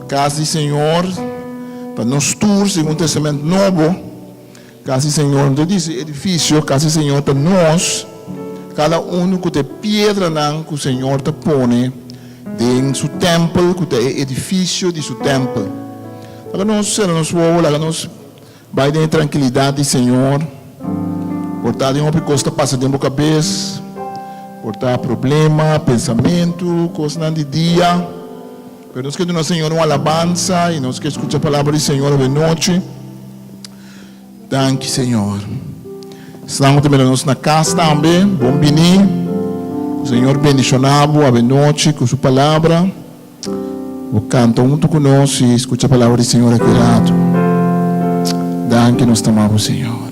Kas di Señor ta nos tur segun Testament Nobo. Kas di Señor no ta dici edificio, kas di Señor ta nos, kada unu ku ta e piedranan ku Señor ta pone den su tèmpel, ku ta e edifisio di su tèmpel. Laga nos sera nos wowo, laga nos bai den e trankilidat di Señor. Por ta den hopi kos ta pasa den bo kabes, por ta problema, pensamentu, kosnan di dia, pero nos ke duna Señor un alabansa i nos ke skucha palabra di Señor awe nochi. Danki Señor. Esnan ku ta mira nos na kas tambe, bon bini. Ku Señor bendishoná bo awe nochi ku su palabra. Bo kanta huntu ku nos i skucha palabra di Señor aki ratu. Danki nos ta ama bo Señor.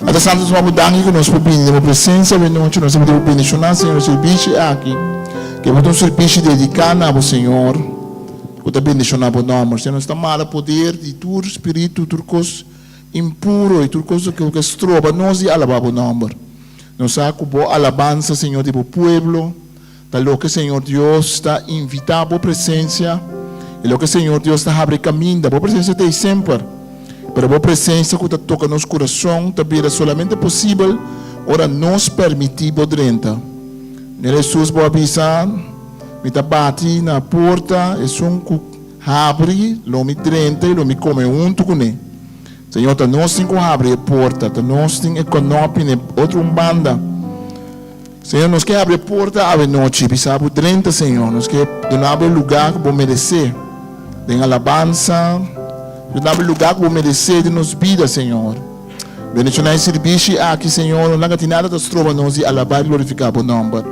Tata Santu nos ta ama bo danki ku nos por bini den bo presensia awe nochi. Nos ta pidi bo bendishoná Señor e sirbishi aki. Ke bo ta un sirbishi dediká na bo Señor. Ku ta bendishoná bo nòmber. Señor, nos ta mara poder di tur spiritu, tur kos impuro i tur kos ku ke stroba nos di alabá bo nòmber. Nos sa ku bo alabansa, Señor, di bo pueblo ta loke, Señor Dios, ta invitá bo presensia i loke, Señor Dios, ta habri kaminda. Bo presensia ta ei semper, pero bo presensia ku ta toka nos kurason ta bira solamente posibel ora nos permití bo drenta. Manera Hesus bo a bisa. Mi ta bati na porta, esun ku habri lo mi drenta i lo mi kome huntu kuné. Señor, ta nos tin ku habri e porta, ta nos tin e kònòpi na e otro un banda. Señor, nos ke habri e porta awe nochi, bisa bo drenta, Señor. Nos ke duna bo e lugá ku bo meresé den alabansa, duna bo e lugá ku bo meresé den nos bida, Señor. Bendishoná e sirbishi aki, Señor. No laga tin nada ta stroba nos di alabá i glorifiká Bo nòmber.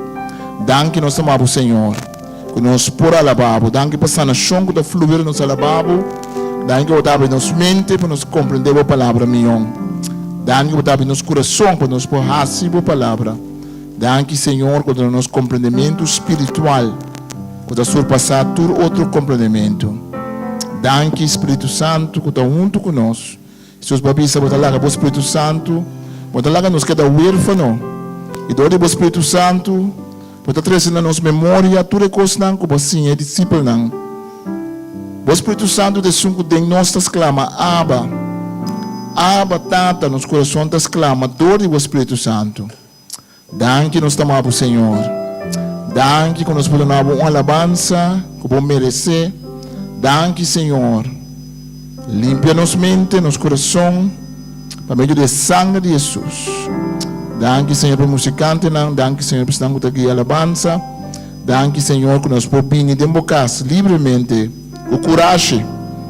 Danki nos ta ama Bo, Señor, ku nos por alabá Bo. Danki pa sanashon ku ta flui ora nos alabá Bo. Danki ku Bo ta abri nos mente pa nos komprendé Bo Palabra mihó. Danki ku Bo ta abri nos kurason pa nos por hasi Bo Palabra. Danki, Señor, ku ta duna nos komprendementu spiritual ku ta surpasá tur otro komprendementu. Danki, Spiritu Santu, ku ta huntu ku nos. Hesus bo a bisa bo ta laga bo Spiritu Santu, bo ta laga nos keda huerfano, i dor di bo Spiritu Santu bo ta trese na nos memoria tur e kosnan ku bo a siña e disipelnan. Bo Spiritu Santu ta esun ku den nos ta sklama, Abba, Abba, Tata, nos kurason ta sklama dor di bo Spiritu Santu. Danki nos ta ama bo Señor. Danki ku nos por duna bo un alabansa ku bo meresé. Danki Señor. Limpia nos mente, nos kurason pa medio di e sanger di Hesus. Danki Señor pa e musikantenan, danki Señor pa esnan ku ta guia alabansa. Danki Señor ku nos por bini den bo kas libremente, ku kurashi,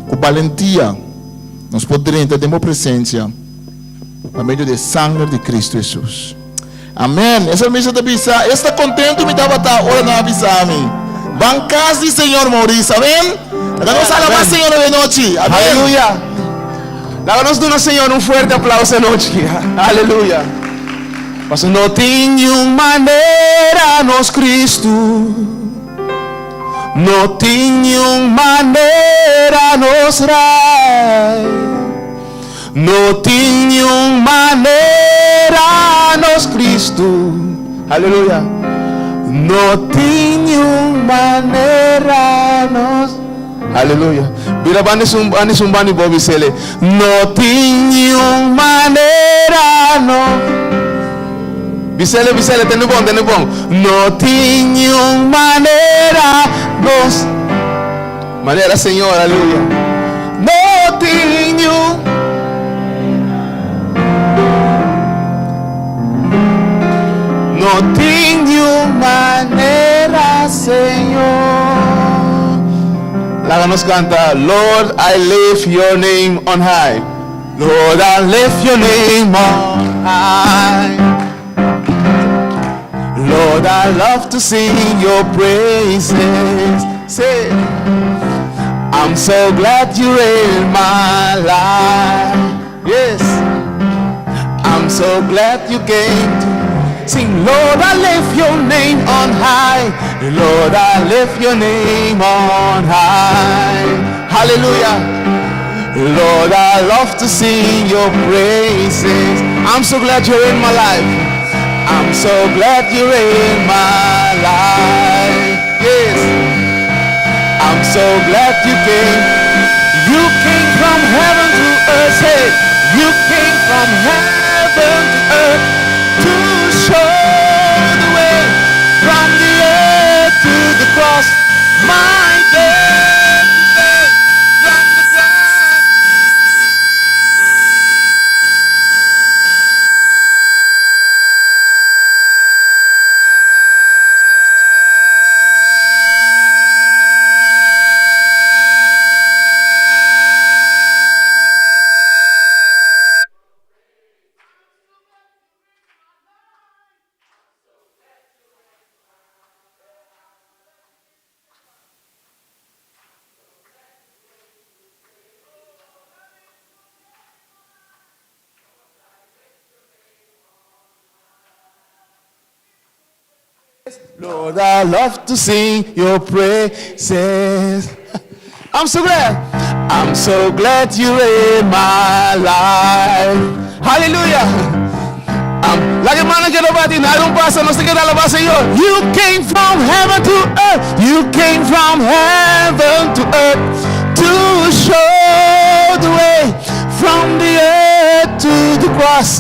ku balentia nos por drenta den bo presensia. Pa medio di e sanger di Cristo Hesus. Amen. E salmista ta bisa, Esta contento mi tabata ora nan a bisa mi, Ban cas di Señor, Maurice. Amen. Laga nos alaba Señor awe nochi. Amen. Aleluya. Laga nos duna Señor un fuerte aplauso anochi. Aleluya. Pasobra no tin niun manera nos Cristo. No tin niun manera nos Rey. No tin niun manera nos Cristo, aleluya. No tin niun manera nos, aleluya. Bira banda esun banda esun banda y bo bisele. No tin niun manera no. Bisele bisele tende bon tende bon. No tin niun manera nos. Manera Señor, aleluya. No tin niun. No tin niun manera, Señor. Laga nos canta, Lord, I lift your name on high. Lord, I lift your name on high. Lord, I love to sing your praises. Say, I'm so glad you're in my life. Yes, I'm so glad you came to sing. Lord, I lift your name on high. Lord, I lift your name on high. Hallelujah. Lord, I love to sing your praises. I'm so glad you're in my life. I'm so glad you're in my life. Yes. I'm I'm so glad you came. You came from heaven to earth. Say, you came from heaven to earth to show the way from the earth to the cross. My debt to pay from the cross. Lord, I love to sing your praises. I'm so glad. I'm so glad you're in my life. Hallelujah. Laga e mannan keda bati, nada un pasa, nos ta keda alabá Señor. You came from heaven to earth. You came from heaven to earth to show the way from the earth to the cross.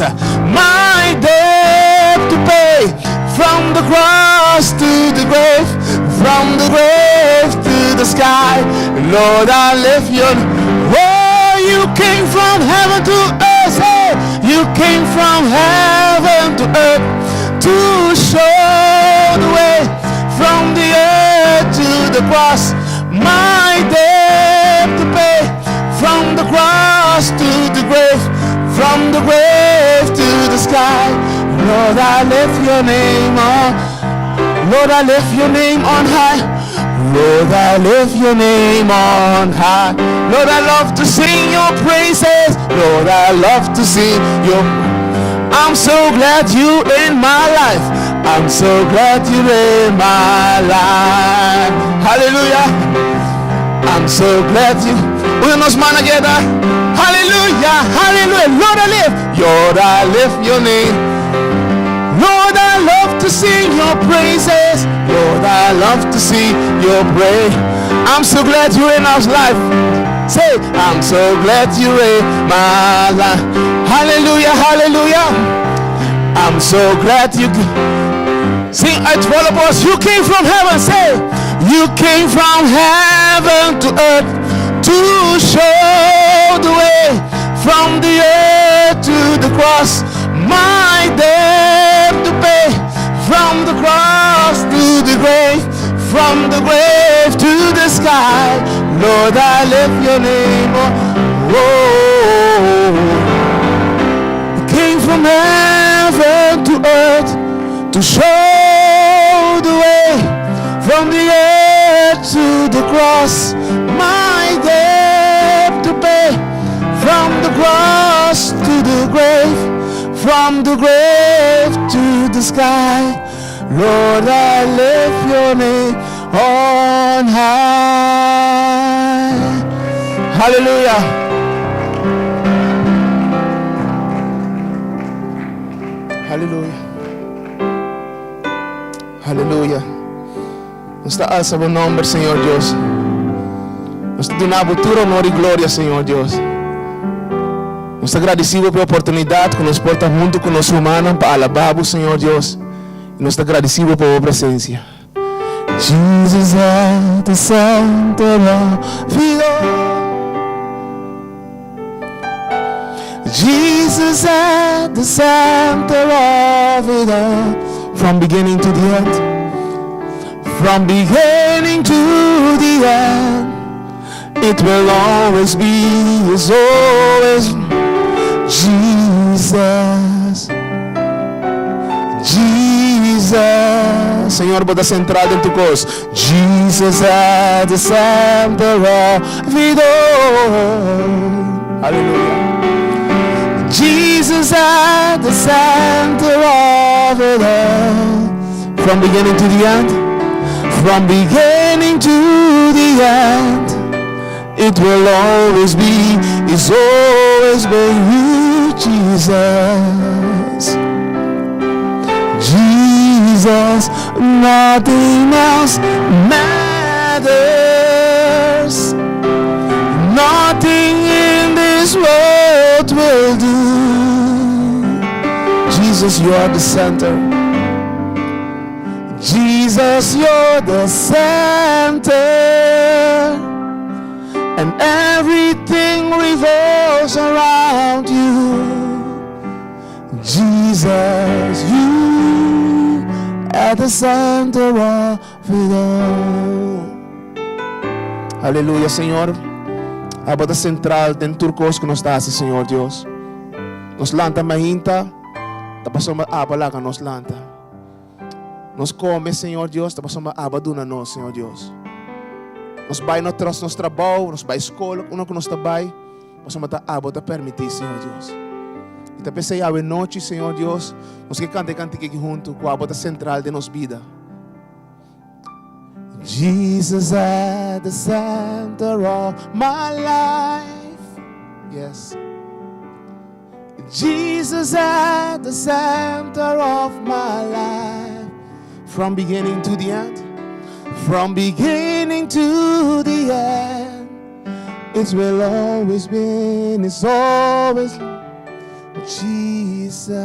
My debt to pay from the cross to the grave, from the grave to the sky. Lord, I lift your Oh, you came from heaven to earth. Hey, you came from heaven to earth to show the way from the earth to the cross. My debt to pay from the cross to the grave, from the grave to the sky. Lord, I lift your name on. Lord, I lift your name on high. Lord, I lift your name on high. Lord, I love to sing your praises. Lord, I love to sing your. I'm so glad you in my life. I'm so glad you're in my life. Hallelujah. I'm so glad you. Unda nos mannan keda. Hallelujah. Hallelujah. Lord, I lift. Lord, I lift your name. Lord, I love to sing your praises. Lord, I love to sing your praise. I'm so glad you're in our life. Say, I'm so glad you're in my life. Hallelujah, hallelujah. I'm so glad you sing it all of us. You came from heaven. Say, you came from heaven to earth to show the way from the earth to the cross. My debt to pay from the cross to the grave, from the grave to the sky. Lord, I lift your name. Oh, oh. came from heaven to earth to show the way from the earth to the cross. My debt to pay from the cross to the grave, from the grave to the sky. Lord, I lift your name on high. Hallelujah. Hallelujah. Hallelujah. Nos ta alsa bo nomber, Señor Dios. Nos ta duna bo tur honor y gloria, Señor Dios. Nos ta gradecido pa e oportunidad cu nos por ta hunto cu nos rumannan pa alaba bo, Señor Dios. Y nos ta gradecido pa bo presencia. Jesus at the center of it all. Jesus at the center of it all. From beginning to the end. From beginning to the end. It will always be, is always Jesus. Jesus. Señor, bo ta central den tur cos. Jesus at the center of it all. Hallelujah. Jesus at the center of it all. From beginning to the end. From beginning to the end. It will always be, it's always been you, Jesus. Jesus, nothing else matters. world will do. Jesus, you are the center. Jesus, you're the center. And everything revolves around you. Jesus, you at the center of it all. Aleluya, Señor. Abo ta sentral den tur kos ku nos ta hasi, Señor Dios. Nos lanta mainta, ta pasobra abo a laga nos lanta. Nos kome, Señor Dios, ta pasobra abo a duna nos, Señor Dios. Nos bai no tras nos trabou, nos bai skol, unda ku nos ta bai, pasobra ta abo ta permití, Señor Dios. I ta p'esei awe nochi, Señor Dios, nos ke kanta e kantika aki huntu, ku abo ta sentral den nos bida. Jesus at the center of my life. Yes. Jesus at the center of my life. From beginning to the end. From beginning to the end. It will always be, it's always Jesus.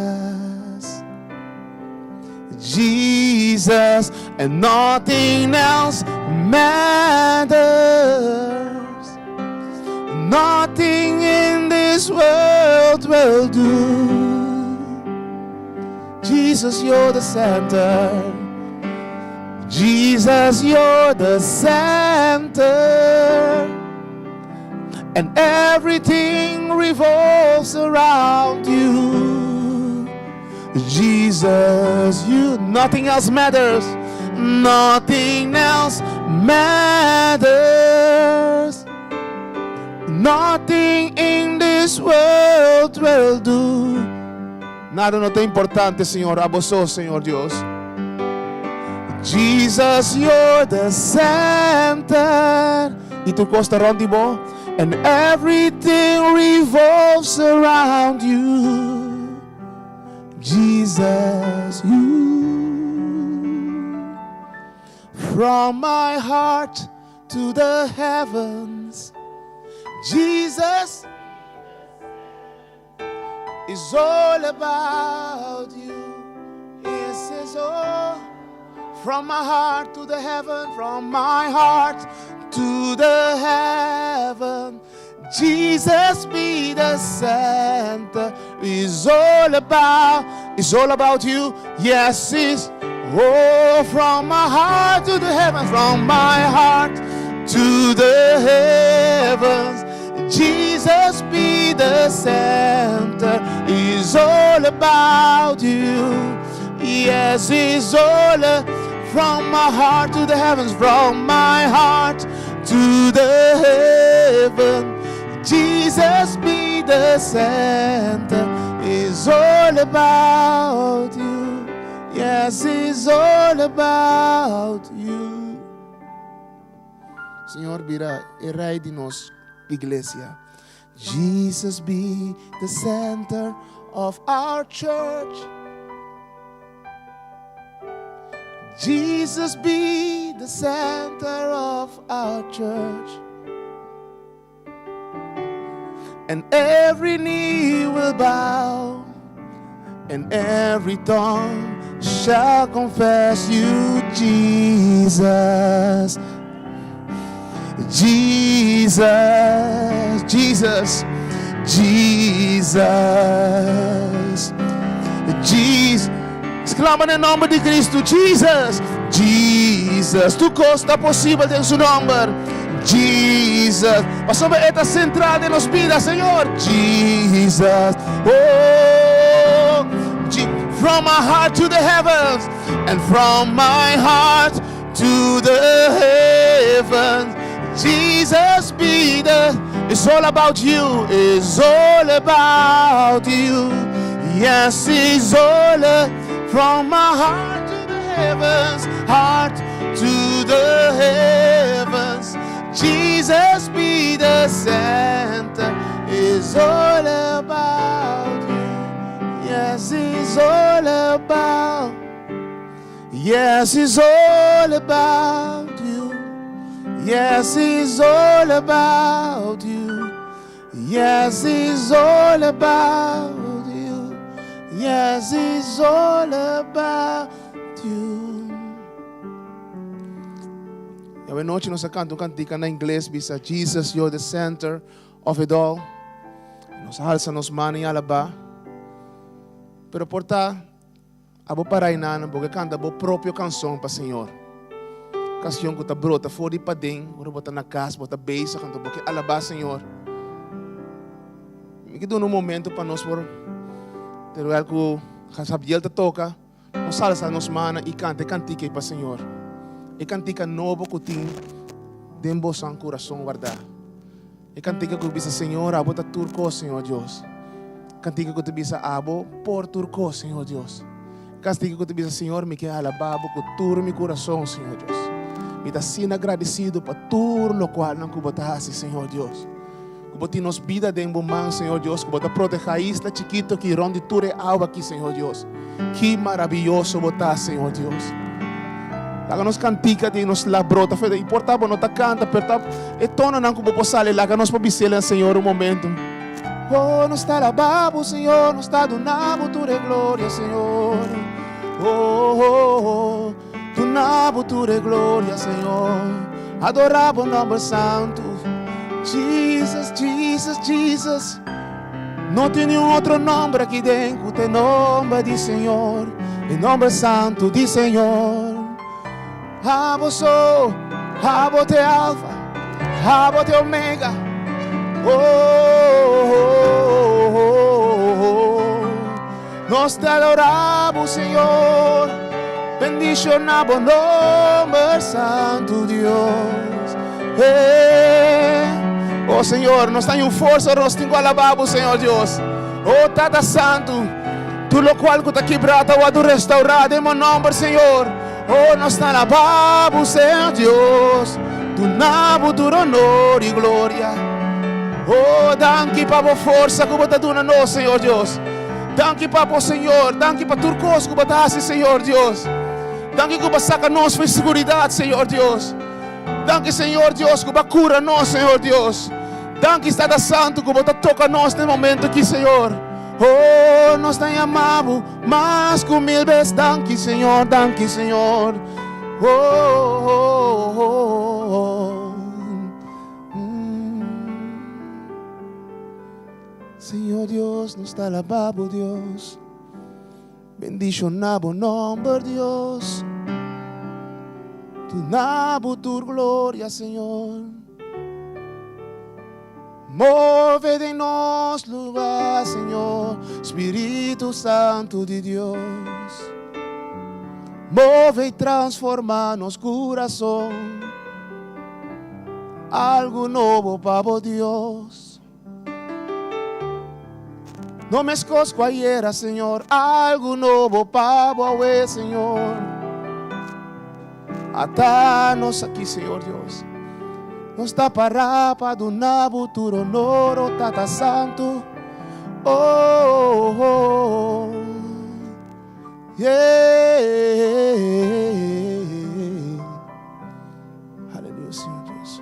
Jesus, and nothing else matters. Nothing in this world will do. Jesus, you're the center. Jesus, you're the center. And everything revolves around you. Jesus, you, nothing else matters. Nothing else matters. Nothing in this world will do. Nada no ta importante, Señor. Abo so, Señor Dios. Jesus, you're the center. I tur kos ta rònt di bo. And everything revolves around you. Jesus, you. From my heart to the heavens, Jesus is all about you. Yes, it's all from my heart to the heaven, from my heart to the heaven. Jesus be the center. Is all about, it's all about you. Yes, it's oh, from my heart to the heavens, from my heart to the heavens. Jesus be the center. Is all about you. Yes, it's all from my heart to the heavens, from my heart to the heaven. Jesus be the center. Is all about you. Yes, it's all about you. Señor, bira e rei di nos iglesia. Jesus be the center of our church. Jesus be the center of our church. And every knee will bow, and every tongue shall confess you, Jesus. Jesus, Jesus, Jesus, Jesus. Sklama na nòmber di Kristu, Jesus, Jesus. Tur kos ta posibel den su nòmber, Jesus. Pasobra e ta sentral den nos bida, Señor, Jesus. Oh, from my heart to the heavens, and from my heart to the heavens. Jesus be the, it's all about you, it's all about you. Yes, it's all from my heart to the heavens, heart to the heavens. Jesus be the center, it's all about you. Yes, it's all about. Yes, it's all about you. Yes, it's all about you. Yes, it's all about you. Yes, it's all about you. Y awe nochi nos a canta un cantica na ingles bisa Jesus, you're the center of it all. Nos a halsa nos man y alaba. Pero por ta Abo para einan, bo ke kanta bo propio kanson pa Señor. Kansion ku ta brota for di paden, ora bo ta na kas, bo ta bezig, anto bo ke alabá Señor. Mi ke duna un momento pa nos por, terwijl ku Sabdiel ta toka, nos alsa nos mannan i kanta e kantika ei pa Señor. E kantika nobo ku tin den bosan kurason wardá. E kantika ku bisa, Señor, abo ta tur kos, Señor Dios. Kantika ku ta bisa, Abo por tur kos, Señor Dios. Kantika ku ta bisa, Señor, mi ke alabá bo ku tur mi kurason, Señor Dios. Mi ta asina agradesido pa tur lokualnan ku bo ta hasi, Señor Dios. Ku bo tin nos bida den bo man, Señor Dios. Ku bo ta protehá isla chikitu aki rònt di tur e awa aki, Señor Dios. Ki maraviyoso bo ta, Señor Dios. Laga nos kantika di nos la brota fe. I por ta bo no ta kanta, pero ta e tononan ku bo por sali. Laga nos por bis'el na Señor un momento. Oh, nos ta alabá bo, Señor. Nos ta duna bo tur e gloria, Señor. Oh, oh, oh. Duna bo tur e gloria, Señor. Adorá bo nomber santu. Jesus, Jesus, Jesus. No tin niun otro nomber aki den ku ta e nomber di Señor, e nomber santu di Señor. Abo so, abo te Alfa, abo te Omega. Oh, oh, oh, oh. Nos te adoramos, Señor. Bendiciona bo nomber santu, Dios. Hey. Oh Señor, nos ta un forsa, nos tin ku alabá bo, Señor Dios. Oh Tata Santu, tur lokual ku ta kibrá ta wòrdu restaurá den bo nomber, Señor. Oh, nos ta alabá bo, Señor Dios. Duna bo tur honor i gloria. Oh, danki pa bo forsa ku bo ta duna nos, Señor Dios. Danki pa bo, Señor. Danki pa tur kos ku bo ta hasi, Señor Dios. Danki ku bo a saka nos for seguridat, Señor Dios. Danki, Señor Dios, ku bo a kura nos, Señor Dios. Danki, Tata Santu, ku bo ta toka nos den momento aki, Señor. Oh, nos ta yama bo mas ku mil bes. Danki, Señor, danki, Señor. Oh, oh, oh, oh. Mm. Señor Dios, nos ta alabá bo, Dios. Bendishoná bo nomber, Dios. Duna bo tur gloria, Señor. Move den nos lugar, Señor, Spiritu Santu di Dios. Move i transforma nos kurason. Algu nobo pa bo, Dios. No meskos ku ayera, Señor. Algu nobo pa bo awe, Señor. Ata nos aki, Señor Dios. Nos ta pará pa duna bo tur honor, oh Tata Santu. Oh, oh, oh. Yeah. Aleluya, Señor Dios.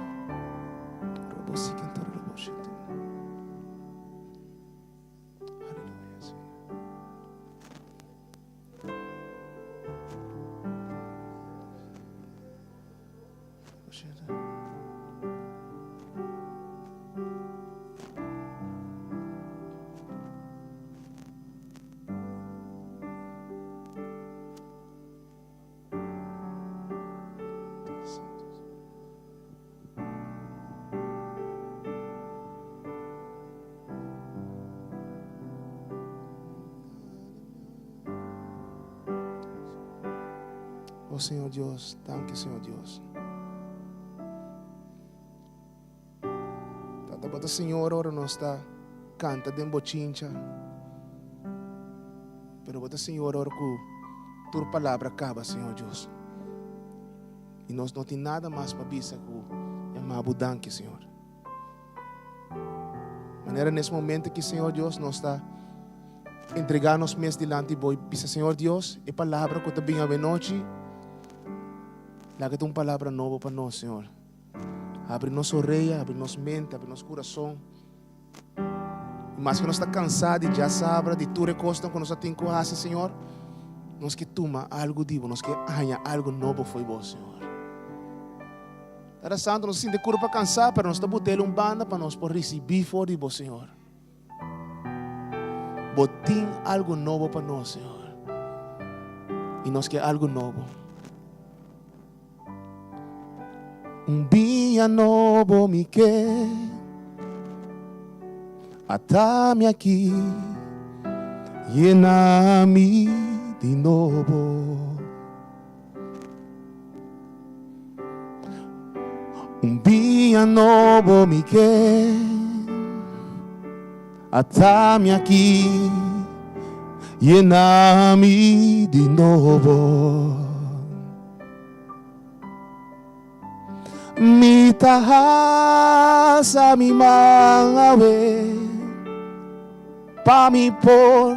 Oh Señor Dios, danki Señor Dios. Tata bo ta Señor ora nos ta canta den bochincha. Pero bo ta Señor ora cu tur palabra caba, Señor Dios. I nos no tin nada mas pa bisa ku yama bo danki, Señor. Manera nes momento aki, Señor Dios, nos ta entregá nos mes dilanti bo i bisa, Señor Dios, e palabra ku ta bin awenochi, laga ta un palabra nobo pa nos, Señor. Abri nos orea, abri nos mente, abri nos kurason. I maske nos ta kansá di djasabra, di tur e kosnan ku nos a tin ku hasi, Señor, nos ke tuma algu di Bo, nos ke haña algu nobo fo'i Bo, Señor. Tata Santu, nos ta sinti kurpa kansá, pero nos ta but'el un banda pa nos por risibí for di Bo, Señor. Bo tin algu nobo pa nos, Señor. I nos ke algu nobo. Un biña nobo mi ke Ata mi aki Yena mi di nobo Un biña nobo mi ke Ata mi aki, yena mi di nobo. Mi ta hasa mi man awe pa mi por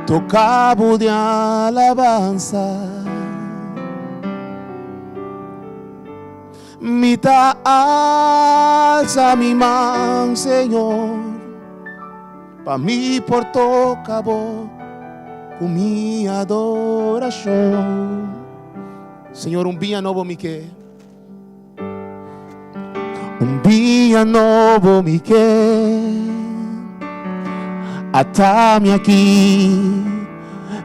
toka bo den alabansa. Mi ta alsa mi man, Señor, pa mi por toca bo cu mi adoracion. Señor, un biña nobo mi ke. Un biña nobo mi ke. Ata mi aki,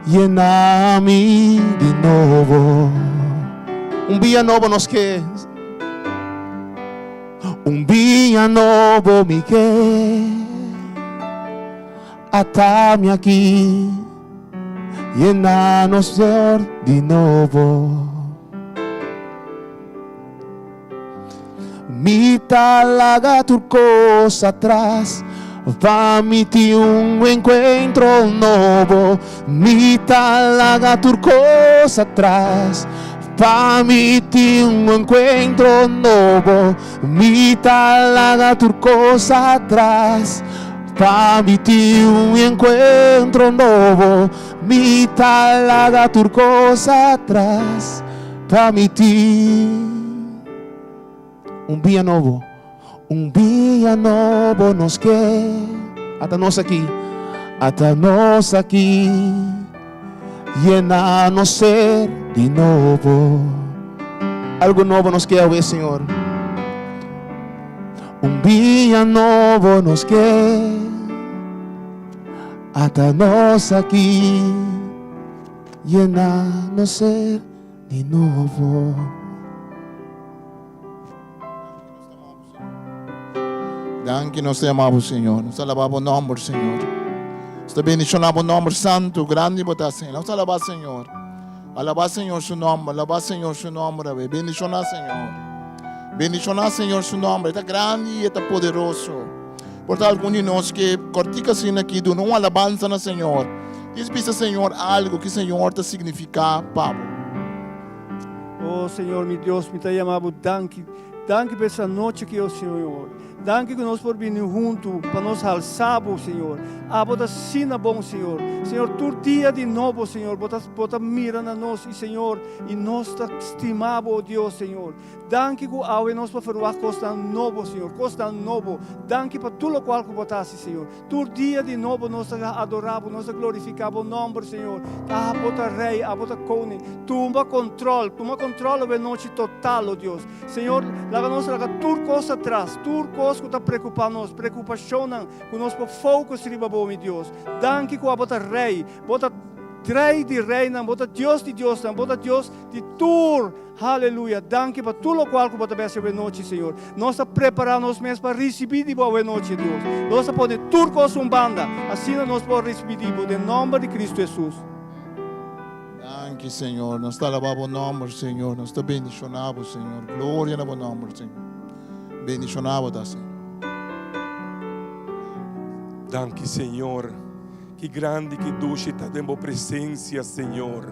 yena mi di nobo. Un biña nobo nos ke. Un biña nobo mi ke. Ata mi aki, yena nos Señor di nobo. Mi ta laga tur kos atras pa mi tin un enkuentro nobo. Mi ta laga tur kos atras pa mi tin un enkuentro nobo. Mi ta laga tur kos atras pa mi tin un enkuentro nobo. Mi ta laga tur kos atras pa mi tin. Un bia nobo, un bia nobo nos ke. Ata nos aki, ata nos aki. Yena nos ser di nobo. Algo nobo nos ke awe, Señor. Un bia nobo nos ke. Ata nos aki. Yena nos ser di nobo. Danki nos ta yama bo Señor. Nos ta alaba bo nomber Señor. Nos ta bendiciona bo nomber santo. Grandi bo ta Señor. Nos alaba Señor. Alaba Señor su nomber. Alaba Señor su nomber awe. Bendiciona Señor. Bendiciona Señor su nomber. E ta grandi y e ta poderoso. Por ta algun di nos ke kortika asina aki duna un alabansa na Señor. Dis bisa Señor algo ki Señor ta significa pa bo. Oh Señor mi Dios, mi ta yama bo danki. Danki pa es anochi aki, oh Señor. Danki ku nos por bini huntu pa nos halsa bo, Señor. Abo ta asina bon, Señor. Señor, tur dia di nobo, Señor, bo ta, bo ta mira na nos i, Señor, i nos ta stima bo, oh Dios, Señor. Danki ku awe nos por ferwagt kosnan nobo, Señor, kosnan nobo. Danki pa tur lokual ku bo ta hasi, Señor. Tur dia di nobo nos ta adorá bo, nos ta glorifiká bo nòmber, Señor. Abo ta Rei, abo ta Koning. Tuma kontròl, tuma kontròl awe nochi total, o Dios. Señor, laga nos laga tur kos atras, tur kos ku ta preokupá nos, preokupashonnan, ku nos por focus riba bo, mi Dios. Danki ku abo ta Rei, bo ta Rei di reinan, bo ta Dios di diosnan, bo ta Dios di tur. Haleluya! Danki pa tur lokual ku bo ta besi awenochi, Señor. Nos ta prepará nos mes pa risibí di bo awenochi, Dios. Nos ta pone tur kos un banda, asina nos por risibí di bo, den nòmber di Kristu Hesus. Danki, Señor. Nos ta alabá bo nòmber, Señor. Nos ta bendishoná bo, Señor. Gloria na bo nòmber, Señor. Bendishoná bo ta, Señor. Danki, Señor. Ki grandi, ki dushi ta den bo presencia, Señor.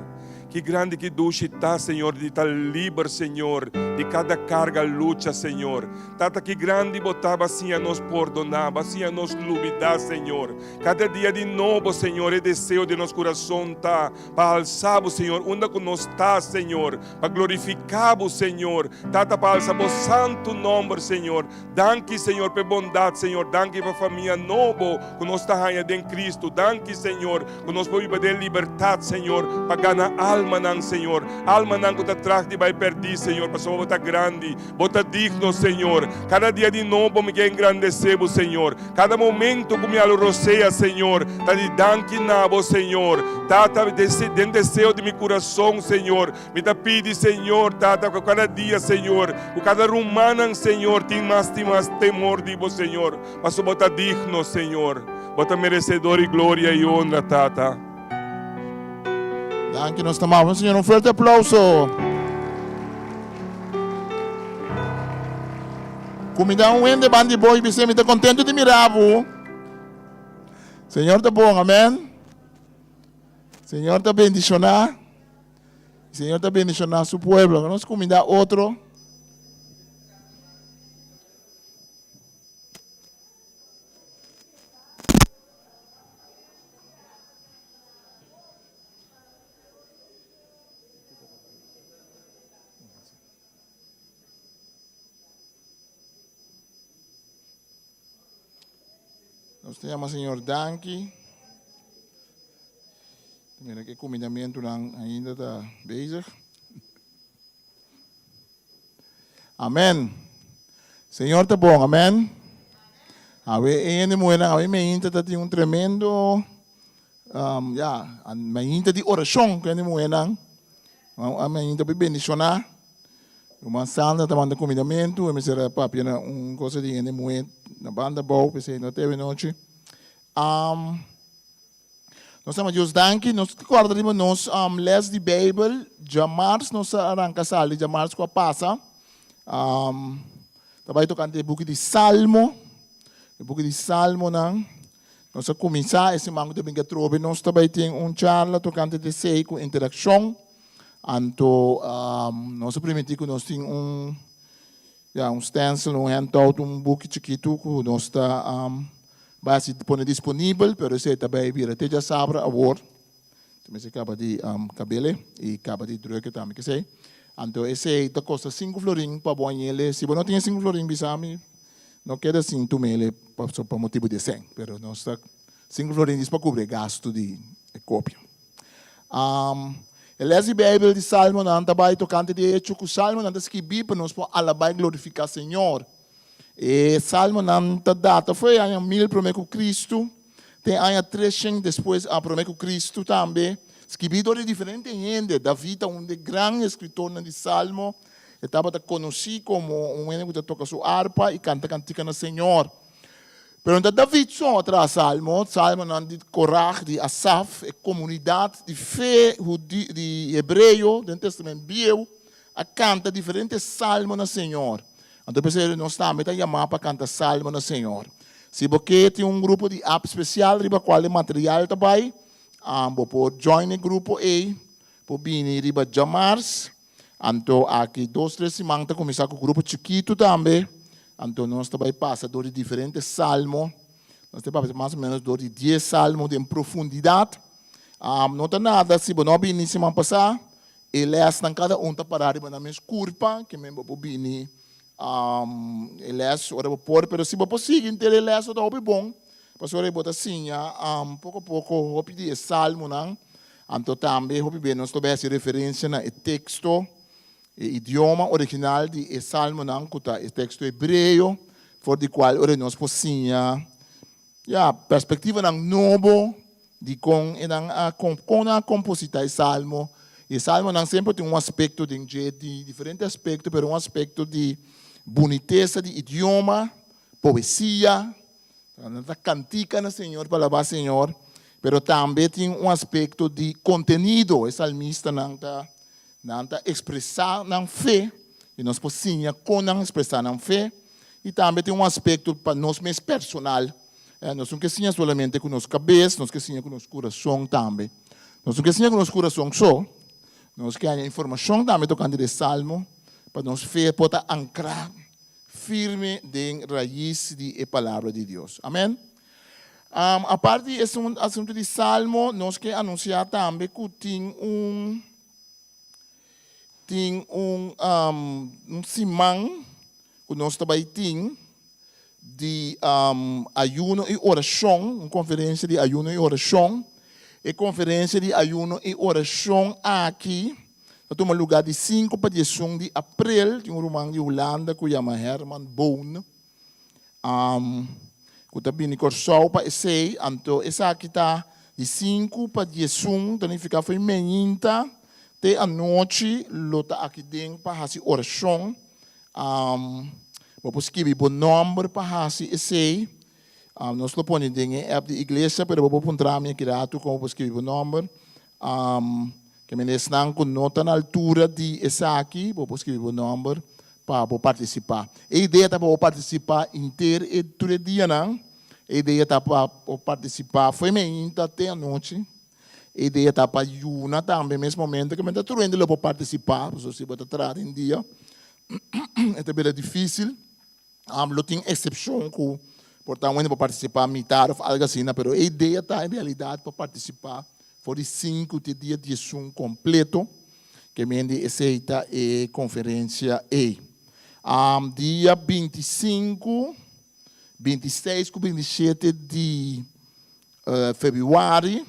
Ki grandi, ki dushi ta, Señor, di ta liber, Señor, di kada karga, lucha, Señor. Tata, ki grandi Bo ta, Bo a siña nos pordoná, Bo a siña nos lubidá, Señor. Kada dia di nobo, Señor, e deseo den nos kurason ta pa alsa Bo, Señor, unda ku nos ta, Señor, pa glorifiká Bo, Señor. Tata, pa alsa Bo santu nòmber, Señor. Danki, Señor, pa e bondat, Señor. Danki pa famia nobo ku nos ta haña den Kristu. Danki, Señor, ku nos por biba den libertat, Señor, pa gana almanan, Señor. Almanan ku ta tras di bai pèrdí, Señor, pasobra Bo ta grandi. Bo ta digno, Señor. Kada dia di nobo mi ke engrandesé Bo, Señor. Kada momento ku mi a lo rosea, Señor, ta di danki na Bo, Señor. Tata, den deseo di mi kurason, Señor, Mi ta pidi, Señor, Tata, ku kada dia, Señor, ku kada rumannan, Señor, tin mas i mas temor di Bo, Señor, pasobra Bo ta digno, Señor. Bo ta meresedor di gloria i honra, Tata. Danki, nos ta mama Señor un fuerte aplauso. Kumindá un hende ban di bo i bis'é, Mi ta kontentu di mira bo. Señor ta bon, amen. Señor ta bendishoná. Señor ta bendishoná su pueblo. Nos kumindá otro. Nos ta yama Señor danki. Mira ke kumindamentunan ainda ta bezig. Amen. Señor ta bon, amen. Awe e hende muhernan, awe meinta ta tin un tremendo, um, ya, meinta di orashon ku hende muhernan. A meinta pi bendishoná. Ruman Sandra ta manda kumindamentu, e mester a papia na un cosa di hende muhé na banda abou, p'esei no ta awe nochi. Um, Nos ta Dios danki. Nos ta kòrda riba nos lès di Beibel. Djamars nos a ranka sali, djamars ku a pasa. Ta bai tokante e buki di Salmo. E buki di Salmonan. Nos a kuminsá e siman ku ta bin atrobe nos ta bai tin un charla tokante di esei ku interakshon. Anto nos a primintí ku nos tin un Ya, un stencil, un handout, un buki chikitu ku nos ta bai hasi pone disponibel, pero esei ta bai bira te djasabra awor. Ta mester kaba di kabele i kaba di drukke tambe kesei. Anto esei ta kosta sinku florin pa bo añele. Si bo no tin e sinku florin bisa mi, no keda sin tumele pa motibu di esei. Pero nos ta sinku florin dis pa kubri e gastu di e kopia. E les di Beibel di Salmonan ta bai tokante di e echo ku Salmonan ta skibí pa nos por alabá i glorifiká Señor. E Salmonan ta data for e aña mil promé ku Kristu te aña treshen despues promé ku Kristu tambe, skibí dor di diferente hende. David ta un di e gran eskritornan di Salmo. E tabata konosí komo un hende ku ta toka su arpa i kanta kantika na Señor. Pero no ta David so a traha salmo, salmonan di Korah, di Asaf, e komunidat di fe hudi di hebreo den Testament Bieu a kanta diferente salmo na Señor. Anto p'esei nos tambe ta yamá pa kanta salmo na Señor. Si bo ke tin un grupo di app spesial riba kual e material ta bai, bo por join e grupo ei, por bini riba djamars. Anto aki dos tres siman ta kuminsá ku grupo chikitu tambe. Anto nos ta bai pasa dor di diferente salmo. Nos ta papia mas o menos dor di dies salmo den profundidat. No ta nada si bo no a bini siman pasá, e lèsnan kada un ta pará riba nan mes kurpa, ke men bo por bini e lès ora bo por, pero si bo por sigui henter e lès lo ta hopi bon, pasobra bo ta siña poko poko hopi di e salmonan. Anto tambe hopi bes nos ta bai hasi referensia na e teksto, e idioma original di e salmonan ku ta e teksto hebreo, for di kual ora nos por siña, ya, perspektivanan nobo di kon e nan a kon nan a kompositá e salmo. I e salmonan semper tin un aspekto den dje di diferente aspekto, pero un aspekto di bunitesa di idioma, poesia, Nan ta kantika na Señor pa alabá Señor, pero tambe tin un aspekto di kontenido. E salmistanan ta nan ta ekspresá nan fe i nos por siña kon nan ekspresá nan fe. I tambe tin un aspekto pa nos mes personal. Nos no ke siña solamente ku nos kabes, nos ke siña ku nos kurason tambe. Nos no ke siña ku nos kurason so. Nos ke haña informashon tambe tokante di e Salmo pa nos fe por ta ankrá firme den rais di e Palabra di Dios. Amen. Aparte di e asuntu di Salmo, nos ke anunsiá tambe ku tin un tin un un siman ku nos ta bai tin di ayuno i orashon, un konferensia di ayuno i orashon. E konferensia di ayuno i orashon aki ta tuma lugá di sinku pa diesun di aprel. Tin un ruman di Hulanda ku yama Herman Boon ku ta bini Kòrsou pa esei. Anto esaki ta di sinku pa diesun, ta nifiká for meinta te anochi lo ta aki den pa hasi orashon. Bo por skibi bo nòmber pa hasi esei. Nos lo pone den e app di iglesia, pero bo por puntra mi aki ratu kon bo por skibi bo nòmber. Ke mende esnan ku no ta na altura di esaki, bo por skibi bo nòmber pa bo partisipá. E idea ta pa bo partisipá henter e tur e dianan. E idea ta pa bo partisipá fo'i meinta te anochi. E idea ta pa yuna tambe mes momento ke men ta tur hende lo por partisipá, pasobra si bo ta traha den dia e ta bira difísil. Lo tin eksepshon ku por ta un hende por partisipá mitar òf algu asina, pero e idea ta en realidat pa partisipá for di sinku te dia diesun kompleto, ke men di esei ta e konferensia ei. Dia bintisinku, bintiseis ku bintishete di Februari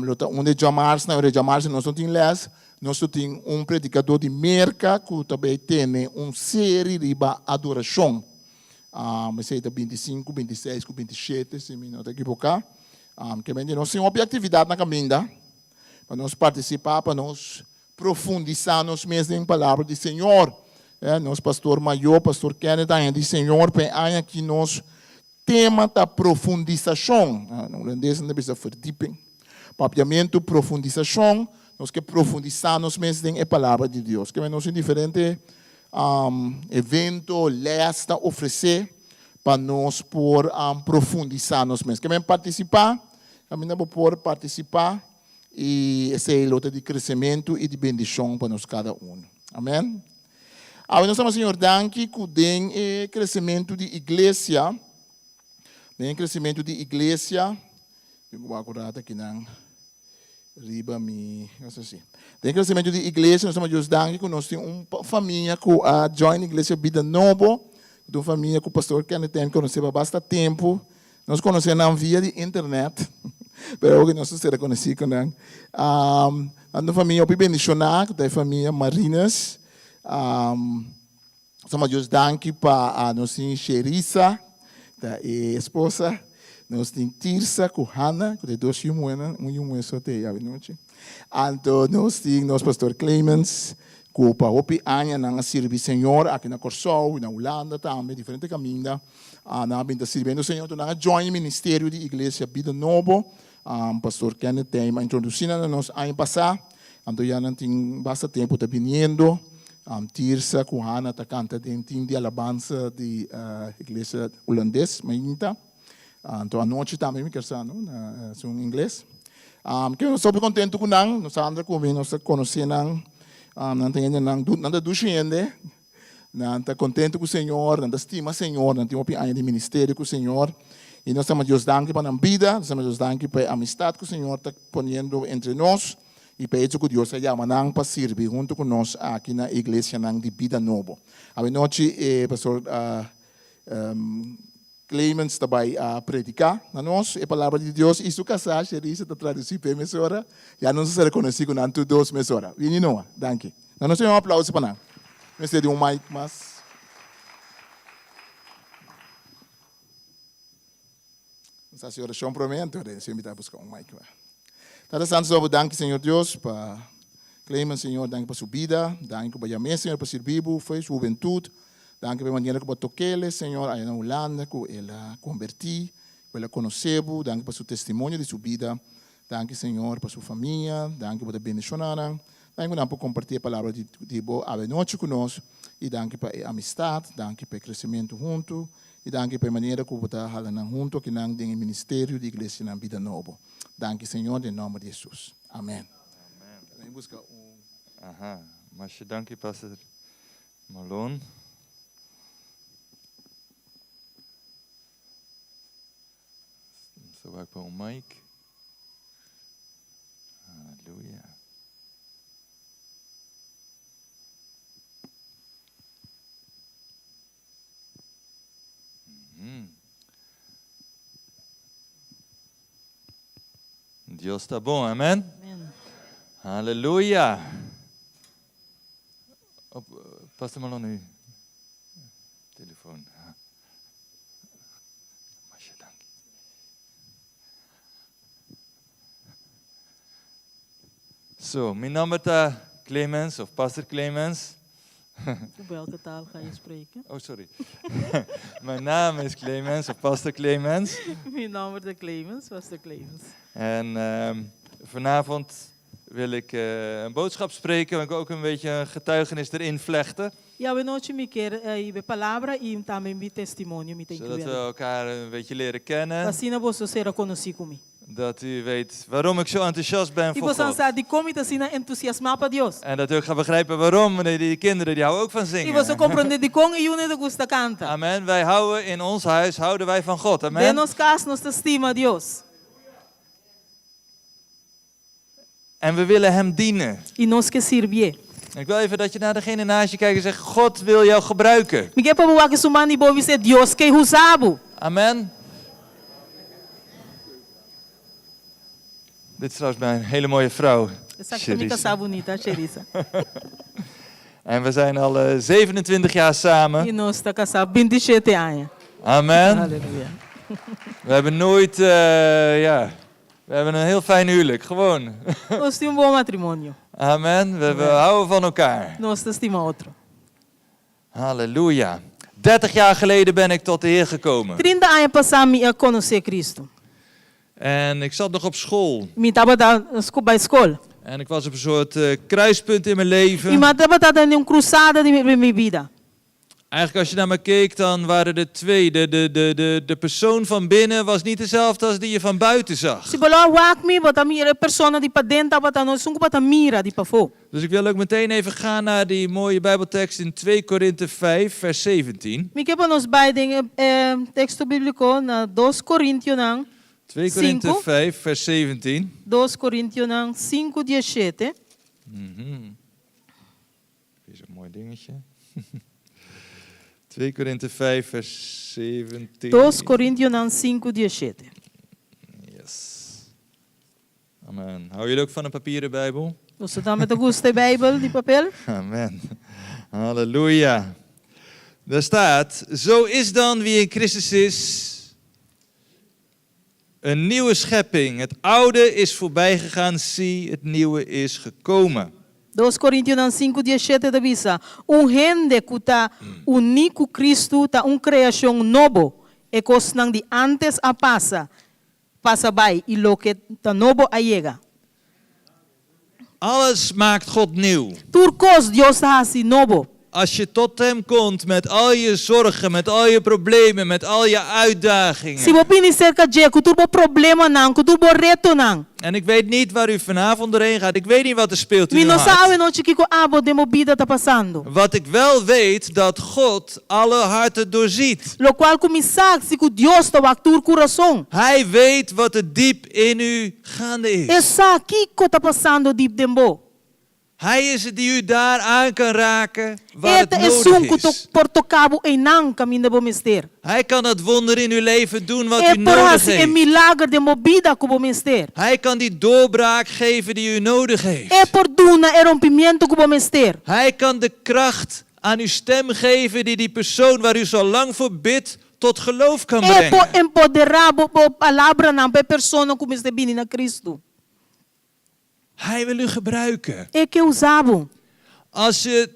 lo ta un de djamars, na ora djamars nos no tin les, nos lo tin un predikadó di Merka ku ta bai tene un seri riba adorashon. Esei ta 25, 26 ku 27, si mi no ta ekiboká. Kemente nos tin hopi aktividat na kaminda pa nos partisipá, pa nos profundisá nos mes den palabra di Señor. Nos pastor mayó, pastor Kenneth, a haña di Señor pa e aña aki nos Tema ta profundisashon. Na hulandes nan ta bisa verdieping. Papiamentu profundisashon, nos ke profundisá nos mes den e Palabra di Dios. Keme nos tin diferente evento, lès ta ofresé pa nos por profundisá nos mes. Keme partisipá, kaminda bo por partisipá i esei lo ta di kresementu i di bendishon pa nos kada unu. Amen. Awe nos ta Señor danki ku den e kresementu di iglesia, den e kresementu di iglesia, mi por wak un rato akinan riba mi, no sé si. Den e kresementu di iglesia nos ta Dios danki ku nos tin un famia ku a join iglesia Bida Nobo, ku ta un famia ku Pastor Kenneth Ten konosé pa basta tempu. Nos konosé nan via di internet, pero awor ku nos ta sera konosí ku nan. Nan ta un famia hopi bendishoná, ku ta e famia Marines. Nos ta Dios danki pa nos tin Sherisa, ta e esposa, nos tin Tirsa ku Hanna, ku ta e dos yu muhénan, un yu muhé so ta e avenochi. Anto nos tin nos pastor Clemens, ku pa hopi añanan a sirbi Señor aki na Kòrsou i na Hulanda tambe, diferente kaminda nan a bin ta sirbiendo Señor. Anto nan a join e ministerio di Iglesia Bida Nobo. Pastor Kenneth Theim a introdusí nan na nos aña pasá. Anto ya nan tin basta tempu ta biniendo. Tirsa ku Hannah ta kanta den tim di alabansa di iglesia hulandes mainta. Anto anochi tambe mi kier sa no, na esun ingles. Ke nos ta hopi kontentu ku nan. Nos a andra ku mi, nos ta konosé nan. Nan ta hendenan, nan ta dushi hende. Nan ta kontentu ku Señor, nan ta stima Señor, nan tin hopi aña di ministerio ku Señor. I nos ta yama Dios danki pa nan bida, nos ta yama Dios danki pa e amistat ku Señor ta poniendo entre nos i pa e hecho ku Dios a yama nan pa sirbi huntu ku nos aki na e iglesianan di Bida Nobo. Awenochi e pastor Clemens ta bai a prediká na nos e palabra di Dios i su kasá Sherisa ta tradusí p'e mesora. Ya nos a ser konosí ku nan tur dos mesora. Bini Noah. Danki. Na nos tin un aplauso pa nan. Mester di un mic mas. Nos hasi orashon promé anto Renzo invitá buska un mic. Tata Santo nos ta danki Señor Dios pa Clemens Señor, danki pa su bida, danki ku bo yam'é Señor pa sirbi bo for su hubentut, danki pa e manera ku bo a tok'el Señor aya na Hulanda ku el a kombertí, ku el a konosé bo, danki pa su testimonio di su bida, danki Señor pa su famia, danki bo ta bendishoná nan, danki ku nan por kompartí e palabra di bo awe nochi ku nos i danki pa e amistat, danki pa e kresementu huntu. I danki pa e manera ku bo ta hala nan huntu akinan den e ministerio di Iglesianan Bida Nobo. Danki Señor den nomber di Hesus. Amen. Laat mi buska un. Aha, masha danki Pastor Malone. Nos ta wak pa un mic. Aleluya. Dios ta bon, amen? Amen. Halleluja. Op, Pastor Malone, uw telefoon. Masha danki. So, mi nomber ta Clemens, of Pastor Clemens. Welke taal ga je spreken? Oh, sorry. Mijn naam is Clemens, of Pastor Clemens. Mi nòmber ta Clemens, Pastor Clemens. En vanavond wil ik een boodschap spreken, maar ik wil ook een beetje een getuigenis erin vlechten. I awe nochi mi kier hiba e palabra i tambe mi testimonio mi ta Zodat we inkluí. elkaar een beetje leren kennen. Pa asina boso sera konosí ku mi. Dat u weet waarom ik zo enthousiast ben I voor boso God. sa dikon mi ta asina entusiasmá pa Dios. En dat u ook gaat begrijpen waarom, wanneer die kinderen, die houden ook van I zingen. boso komprondé dikon e yunan ta gusta kanta. Amen. Wij houden in ons huis, houden wij van God. Den Amen. nos kas nos ta stima Dios. En we willen hem dienen. I nos ke sirbié. En ik wil even dat je naar degene naast je kijkt en zegt, God wil jou gebruiken. Mi ke pa bo wak esun man di bo bis'é, Dios ke usa bo. Amen. Dit is trouwens mijn hele mooie vrouw, Esaki ta mi Sherisa. kasá bunita, Sherisa. En we zijn al 27 jaar samen. I nos ta kasá bintishete aña. Amen. Aleluya. We hebben nooit, ja, we hebben een heel fijn huwelijk, gewoon. Nos tin un bon matrimonio. Amen. We houden van elkaar. Nos ta stima otro. Halleluja. 30 jaar geleden ben ik tot de Heer gekomen. Trinta aña pasá mi a konosé Cristo. En ik zat nog op school. Mi tabata bai skol. En ik was op een soort kruispunt in mijn leven. I mi tabata den un krusada di mi bida. Eigenlijk als je naar me keek, dan waren er twee. De persoon van binnen was niet dezelfde als die je van buiten zag. Si bo lo a wak mi, bo ta mira e persona di paden tabata no esun ku bo ta mira di pafó. Dus ik wil ook meteen even gaan naar die mooie Bijbeltekst in 2 Korinthe 5, vers 17. Mi ke pa nos bai den e teksto bíbliko na Dos Korintionan 2 Korinthe sinku. 5, vers 17. Dos Korintionan sinku dieshete. Weer zo'n mooi dingetje. 2 Korinthe 5, vers 17. Dos Korintionan sinku dieshete. Yes. Amen. Houden jullie ook van een papieren Bijbel? Boso tambe ta gusta e Bijbel di papel? Amen. Halleluja. Daar staat, zo is dan wie in Christus is, een nieuwe schepping. Het oude is voorbij gegaan, zie, het nieuwe is gekomen. Dos Korintionan sinku dieshete ta bisa, Un hende ku ta uní ku Kristu ta un kreashon nobo, e kosnan di ántes a pasa, pasa bai, i loke ta nobo a yega. Alles maakt God nieuw. Tur kos Dios ta hasi nobo. Als je tot hem komt met al je zorgen, met al je problemen, met al je uitdagingen. Si bo bini serka dje ku tur bo problemanan, ku tur bo retonan. En ik weet niet waar u vanavond doorheen gaat. Ik weet niet wat er speelt in Mi uw no sa hart. awe nochi kiko abo den bo bida ta pasando. Wat ik wel weet, dat God alle harten doorziet. Lokual ku mi sa si ku Dios ta wak tur kurason. Hij weet wat er diep in u gaande is. E sa kiko ta pasando diep den bo. Hij is het die u daar aan kan raken waar E het ta esun nodig ku to is. por toka bo einan kaminda bo mester. Hij kan het wonder in uw leven doen wat E u por nodig hasi e heeft. milager den bo bida ku bo mester. Hij kan die doorbraak geven die u nodig heeft. E por duna e rompimiento ku bo mester. Hij kan de kracht aan uw stem geven die die persoon waar u zo lang voor bidt tot geloof kan E por brengen. empoderá bo bo palabranan pa e persona ku mester bini na Cristo. Hij wil u gebruiken. E ke usa bo. Als je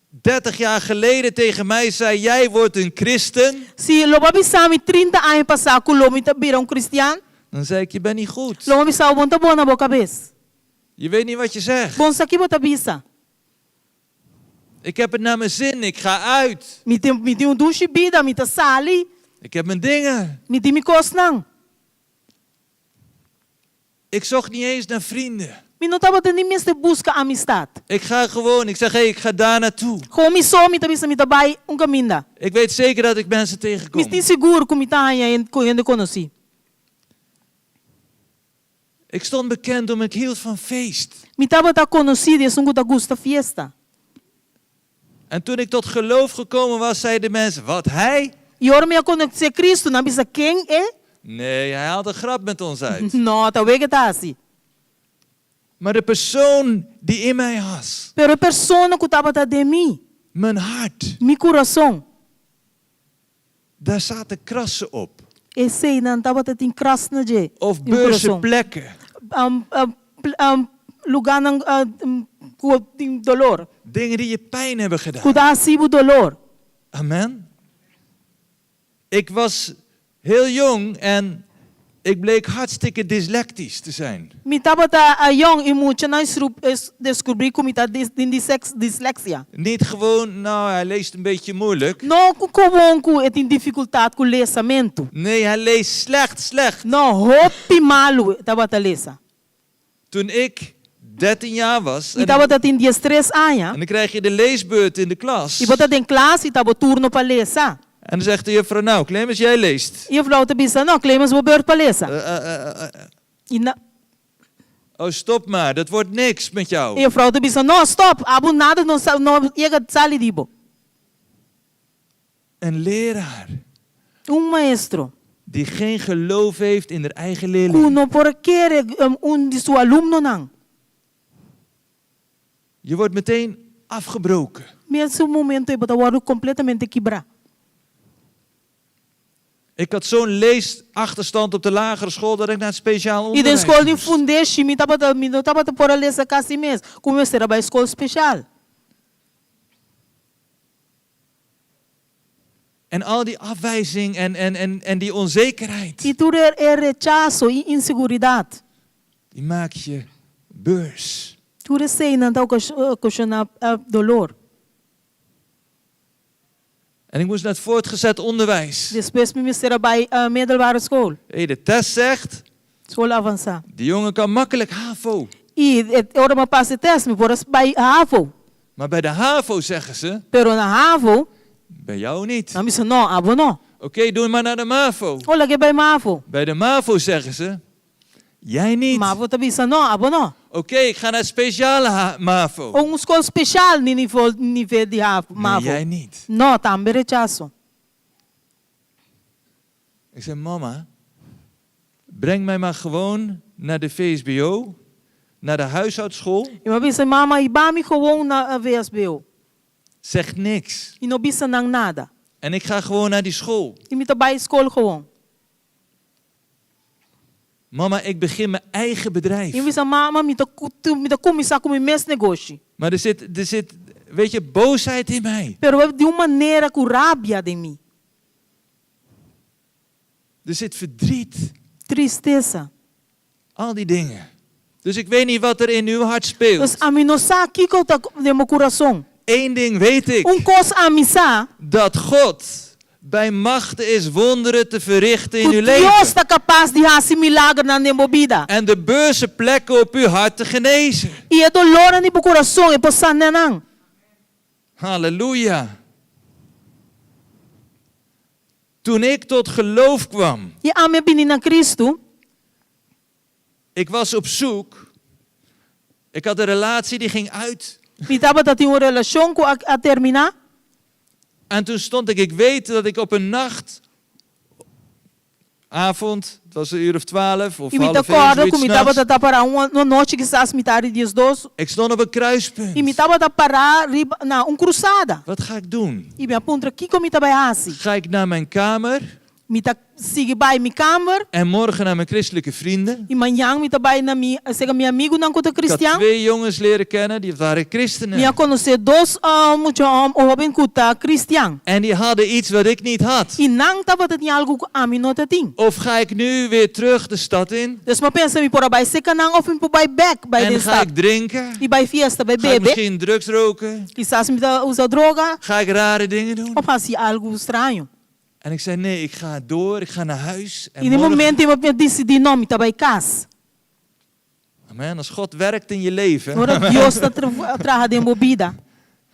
30 jaar geleden tegen mij zei, jij wordt een christen, Si lo bo a bisa mi trinta aña pasá ku lo mi ta bira un kristian, dan zei ik, je bent niet goed. lo mi a bisa bo, bo no ta bon na bo kabes. Je weet niet wat je zegt. Bo no sa ki bo ta bisa. Ik heb het naar mijn zin, ik ga uit. Mi tin, mi tin un dushi bida, mi ta sali, Ik heb mijn dingen. mi tin mi kosnan. Ik zocht niet eens naar vrienden. Mi no tabata ni mester buska amistat. Ik ga gewoon, ik zeg, hé, ik ga daar naartoe. Gewoon mi so mi ta bisa mi ta bai un kaminda. Ik weet zeker dat ik mensen Mi tegenkom. tin sigur ku mi ta haña hende konosí. Ik stond bekend om ik hield van feest. Mi tabata konosí di esun ku ta gusta fiesta. En toen ik tot geloof gekomen was, zeiden de mensen, wat hij? I ora mi a konosé Kristu, nan bisa, Ken e? Nee, hij haalt een grap met ons uit. No, ta wega e ta hasi. Maar de persoon die in mij was, Pero e persona ku tabata den mi, mijn hart, mi kurason, daar zaten krassen op. Eseinan tabata tin kras na dje, Of den beurse kurason. plekken. Lugánan ku tin dolor. Dingen die je pijn hebben gedaan. Ku ta hasi bo dolor. Amen. Ik was heel jong en ik bleek hartstikke dyslectisch te zijn. Mi tabata yong i muchanan deskubrí ku mi ta tin disleksia. Niet gewoon, nou hij leest een beetje moeilijk. No ku gewoon ku e tin difikultat ku lesamentu. Nee, hij leest slecht, slecht. No, hopi malu e tabata lesa. Toen ik 13 jaar was, Mi en, tabata tin diestres aña. en dan krijg je de leesbeurt in de klas. I bo ta den klas i ta bo turno pa lesa. En dan zegt de juffrouw, nou Clemens, jij leest. I juffrouw ta bisa, No, Clemens, bo beurt pa lesa. I na. Oh, stop maar, dat wordt niks met jou. I juffrouw ta bisa, No, stop, abo nada no sa, no yega sali di bo. Een leraar. Un maestro. Die geen geloof heeft in haar eigen Ku leerling. no por kere un di su alumnonan. Je wordt meteen afgebroken. Mesun momento ei bo ta wòrdu kompletamente kibrá. Ik had zo'n leesachterstand op de lagere school dat ik naar het speciaal I den onderwijs skol di moest. fundeshi mi tabata mi no tabata por a lesa kasi mes, ku mi mester a bai skol speshal. En al die afwijzing en, en, en, en die onzekerheid, I tur e e rechaso i inseguridat. die maakt je beurs. Tur eseinan ta okashoná dolor. En ik moest naar het voortgezet onderwijs. Despues mi mester a bai middelbare school. Hey, de test zegt, School avansá. die jongen kan makkelijk HAVO. I ora mi a pasa e test, mi por a bai HAVO. Maar bij de HAVO zeggen ze, Pero na HAVO, bij jou niet. nan bisa no, abo no. Oké, doe maar naar de MAVO. O lag'é bai MAVO. Bij de MAVO zeggen ze, jij niet. MAVO ta bisa no, abo no. Oké, ik ga naar het speciale MAVO. O un skol speshal ni nivel, nivel di HAVO, Nee, MAVO. jij niet. No, tambe rechaso. Ik zei, mama, breng mij maar gewoon naar de VSBO, naar de huishoudschool. I mi a bisa, mama, hiba mi gewoon na VSBO. Zeg niks. I no bisa nan nada. En ik ga gewoon naar die school. I mi ta bai skol gewoon. Mama, ik begin mijn eigen bedrijf. I mi bisa, mama, mi ta, mi ta kuminsá ku mi mes negoshi. Maar er zit, er zit, weet je, boosheid in mij. Pero di un manera ku rabia den mi. Er zit verdriet. Tristesa. Al die dingen. Dus ik weet niet wat er in uw hart speelt. Dus ami no sa kiko ta den bo kurason. Eén ding weet ik. Un kos ami sa. Dat God bij machte is wonderen te verrichten in Ku uw Dios leven. ta kapas di hasi milagernan den bo bida. En de beurse plekken op uw hart te genezen. I e dolornan di bo kurason e por sana nan. Halleluja. Toen ik tot geloof kwam. I ami a bini na Kristu. Ik was op zoek. Ik had een relatie die ging uit. Mi tabata tin un relashon ku a a terminá. En toen stond ik, ik weet dat ik op een nacht, avond, het was een uur of 12 of I mi ta half één, kòrda zoiets ku mi s'nachts. tabata ta pará un un nochi kisas mitar di diesdos. Ik stond op een kruispunt. I mi tabata pará riba na un krusada. Wat ga ik doen? I mi a puntra kiko mi ta bai hasi. Ga ik naar mijn kamer Mi ta sigui bai mi kamber. en morgen naar mijn christelijke vrienden? I mañan mi ta bai na mi serka mi amigunan ku ta Ik had kristian. twee jongens leren kennen, die waren Mi a christenen. konosé dos mucha hóben ku ta kristian. En die hadden iets wat ik niet had. I nan tabata tin algu ku ami no ta tin. Of ga ik nu weer terug de stad in? Dus mi a pensa mi por a bai serka nan òf mi por bai bèk bai En den ga stad. ik drinken? I bai fiesta, bai Ga ik bebe. misschien drugs roken? Kisas mi ta usa droga Ga ik rare dingen doen? òf hasi algu straño. En ik zei, nee, ik ga door, ik ga naar huis. En I den morgen... momento ei mi a disidí, no, mi ta bai kas. Amen. Als God werkt in je leven. Ora Dios ta traha den bo bida.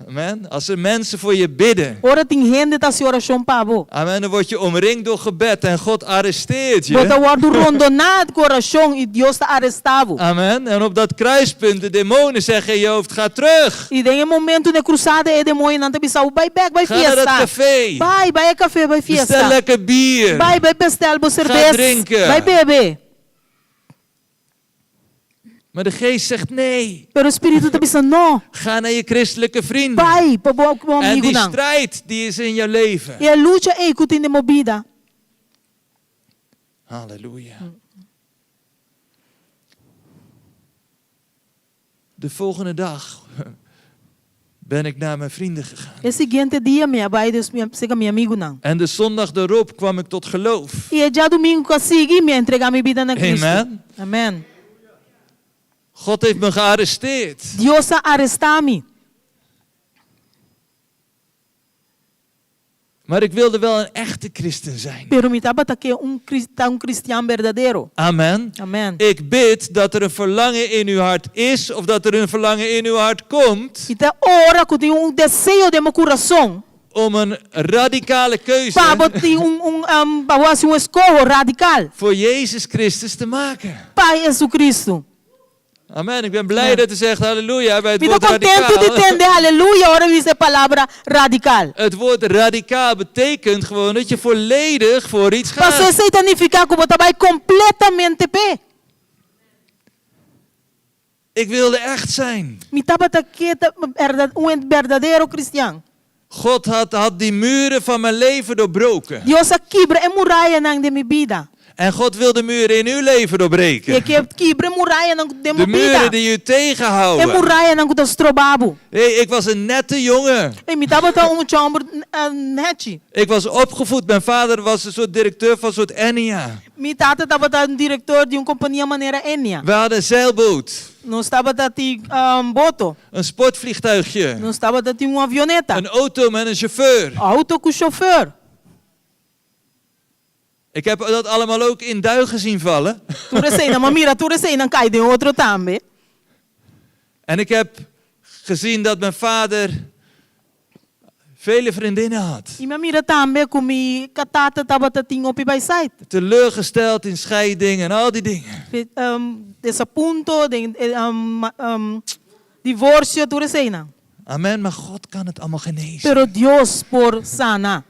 Amen. Als er mensen voor je bidden. Ora tin hende ta hasi orashon pa bo. Amen. Dan word je omringd door gebed en God arresteert je. Bo ta wòrdu rondoná ku orashon i Dios ta arestá bo. Amen. En op dat kruispunt de demonen zeggen in je hoofd, ga terug. I den e momentu na e krusada e demoñonan ta bisa bo, bai bèk, bai Ga na dat fiesta. café. Bai, bai e kafé, bai Bestel fiesta. lekker bier. Bai, bai bestel bo Ga serbes. drinken. Bai bebe. Maar de geest zegt nee. Pero e spiritu ta bisa no. Ga naar je christelijke vrienden. Bai pa bo bo En die amigunan. strijd die is in jouw leven. I e lucha ei ku tin den bo bida. Halleluja. De volgende dag ben ik naar mijn vrienden gegaan. E siguiente dia mi a bai dus mi a sega mi amigunan. En de zondag daarop kwam ik tot geloof. I e djadumingu ku a sigui mi a entregá mi bida na Kristu. Amen. Amen. God heeft me gearresteerd. Dios a arestá mi. Maar ik wilde wel een echte christen zijn. Pero mi tabata ke un ta un kristian berdadero. Amen. Amen. Ik bid dat er een verlangen in uw hart is of dat er een verlangen in uw hart komt. Mi ta ora ku tin un deseo den bo kurason. Om een radicale keuze. Pa bo tin un un pa bo hasi un eskoho radikal. Voor Jezus Christus te maken. Pa Jesucristo. Amen. Ik ben blij dat u zegt halleluja bij het Mi ta woord kontentu di radicaal. tende haleluya ora mi bisa e palabra radikal. Het woord radicaal betekent gewoon dat je volledig voor iets Paso gaat. esei ta nifiká ku bo ta bai kompletamente p'e. Ik wilde echt zijn. Mi tabata ke ta un berdadero kristian. God had, had die muren van mijn leven doorbroken. Dios a kibra e murayanan den mi bida. En God wil de muren in uw leven I doorbreken. e ke kibra e murayanan den bo De muren bida. die u E tegenhouden. murayanan ku ta stroba bo. Hey, ik was een nette jongen. Hey, mi tabata un chòmber nèchi. Ik was opgevoed. Mijn vader was een soort directeur van een soort Ennia. Mi tata tabata un director di un kompania manera Ennia. We hadden een zeilboot. Nos tabata tin boto. Een sportvliegtuigje. Nos tabata tin un avioneta. Een auto met een chauffeur. Auto ku chauffeur. Ik heb dat allemaal ook in duigen zien vallen. Tur eseinan, m'a mira tur eseinan kai den otro tambe. En ik heb gezien dat mijn vader vele vriendinnen had. I m'a mira tambe ku mi tata tabata tin hopi baisait. Teleurgesteld in scheiding en al die dingen. Desapunto, den divorcio, tur eseinan. Amen, maar God kan het allemaal genezen. Pero Dios por sana.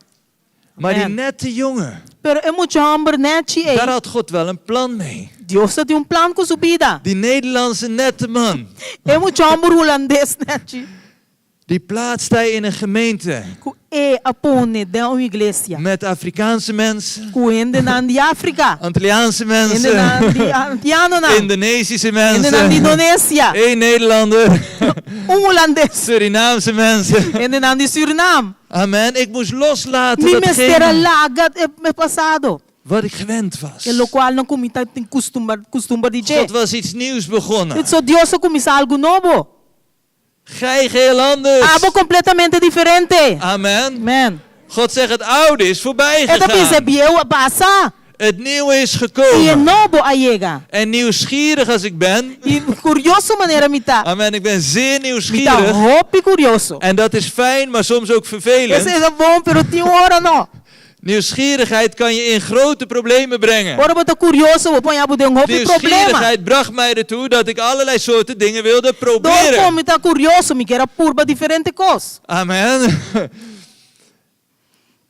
Maar die Amen. nette jongen, Pero e mucha hòmber nèchi ei. daar had God wel een plan mee. Dios ta tin un plan ku su bida. Die Nederlandse nette man, E mucha hòmber hulandes nèchi. die plaatst hij in een gemeente Ku e a pone den un iglesia. met Afrikaanse mensen, Ku hendenan di Afrika. Antilliaanse mensen, Hendenan di Antianonan. Indonesische Hendenan di mensen, Indonesia. één Nederlander, Un hulandes. Surinaamse mensen. Hendenan di Surinam. Amen. Ik moest loslaten Mi mester a datgene laga e pasado. wat ik gewend was. E lokual nan ku mi ta tin kustumber kustumber di dje. God was iets nieuws begonnen. So Dios a kuminsá algu nobo. Gij geheel anders. Abo kompletamente diferente. Amen. Amen. God zegt het oude is voorbij E ta bisa gegaan. bieu a pasa Het nieuwe is i e gekomen. nobo a yega. En nieuwsgierig als ik ben. I kurioso manera mi ta. Amen. Ik ben zeer Mi ta nieuwsgierig. hopi kurioso. En dat is fijn, maar soms ook vervelend. Esei ta bon, pero tin ora no. Nieuwsgierigheid kan je in grote problemen brengen. Ora bo ta kurioso, bo pon bo den hopi problema. Nieuwsgierigheid bracht mij ertoe dat ik allerlei soorten dingen wilde Dor proberen. ku mi ta kurioso, mi kier a purba diferente kos. Amen.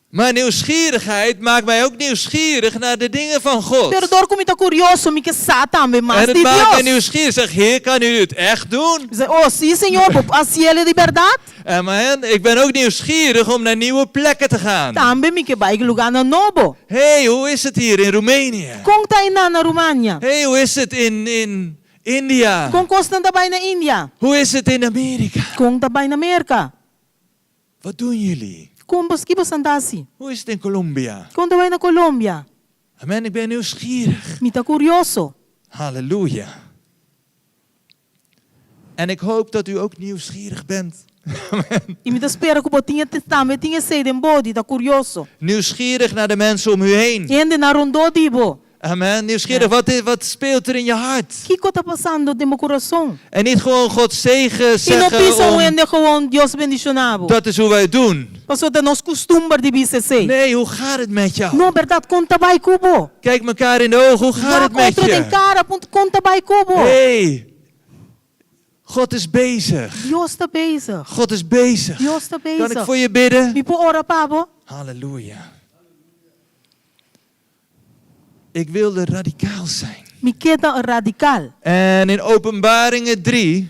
Maar nieuwsgierigheid maakt mij ook nieuwsgierig naar de dingen van God. Pero dor ku mi ta kurioso, mi ke sa tambe mas En het di maakt mij Dios. nieuwsgierig. Zeg, Heer, kan u het echt doen? Bisa, oh, sí, Señor, bo hasié di bèrdat? Amen. Ik ben ook nieuwsgierig om naar nieuwe plekken te gaan. Tambe mi ke bai lugánan nobo. Hé, hey, hoe is het hier in Roemenië? Kon ta einan na Rumania? Hé, hey, hoe is het in, in India? Kon kosnan ta bai na India? Hoe is het in Amerika? Kon ta bai na Merka? Wat doen jullie? Kon bos ki bosan ta hasi? Hoe is het in Colombia? Kon ta bai na Colombia? Amen, ik ben nieuwsgierig. Mi ta kurioso. Halleluja. En ik hoop dat u ook nieuwsgierig bent. Amen. I mi ta spera ku bo tin e tambe tin esei den bo di ta kurioso. Nieuwsgierig naar de mensen om u heen. Hendenan rondó di bo. Amen. Nieuwsgierig, wat speelt er in je hart? Kiko ta pasando den bo kurason? En niet gewoon God zegen I no zeggen bisa un om, hende gewoon Dios bendishoná bo. dat is hoe wij het doen. Pasobra ta nos kustumber di bisa esei. Nee, hoe gaat het met jou? No, bèrdat, kon ta bai ku bo? Kijk elkaar in de ogen, hoe gaat het Wak met otro den je? kara, punta kon ta bai ku bo? Hey, God is bezig. Dios ta bezig. God is bezig. Dios ta Kan ik bezig. voor je bidden? Mi por ora pa bo? Halleluja. Ik wilde radicaal zijn. Mi ke ta radikal. En in Openbaringen 3,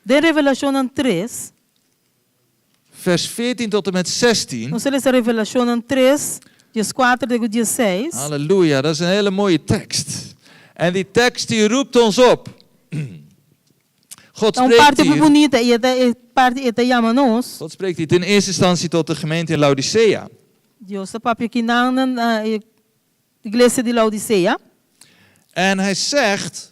Den Revelashonnan 3, vers 14 tot en met 16. nos ta lesa Revelashonnan 3, 14 te ku 16. Halleluja, dat is een hele mooie tekst. En die tekst die roept ons op. God Ta un spreekt parti hier, bunita i e ta e parti e ta yama nos. God spreekt hier in eerste instantie tot de gemeente in Laodicea. Dios ta papia akinan na e iglesia di Laodicea. En hij zegt,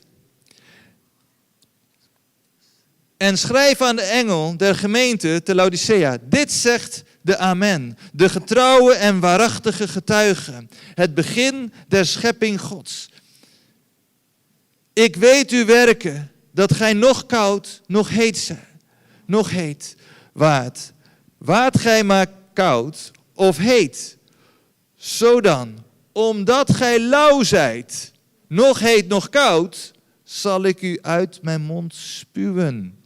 en schrijf aan de engel der gemeente te Laodicea, dit zegt de Amen, de getrouwe en waarachtige getuige, het begin der schepping Gods. Ik weet uw werken, dat gij noch koud, noch heet zijt, noch heet waart. Waart gij maar koud of heet, zo dan, omdat gij lauw zijt, noch heet, noch koud, zal ik u uit mijn mond spuwen.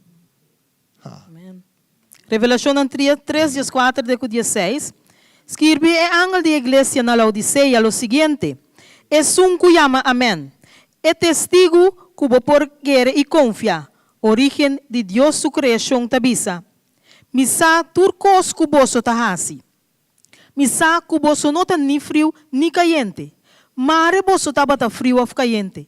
Ha. Amen. Revelashonnan 3, 14 te ku 16, Skirbi e angel di e iglesia na Laodicea lo siguiente, Esun ku yama Amen, e testigu ku bo por kere i konfia, orígen di Dios su kreashon ta bisa, Mi sa tur kos ku boso ta hasi. Mi sa ku boso no ta ni friu ni kayente. Mare boso tabata friu òf kayente!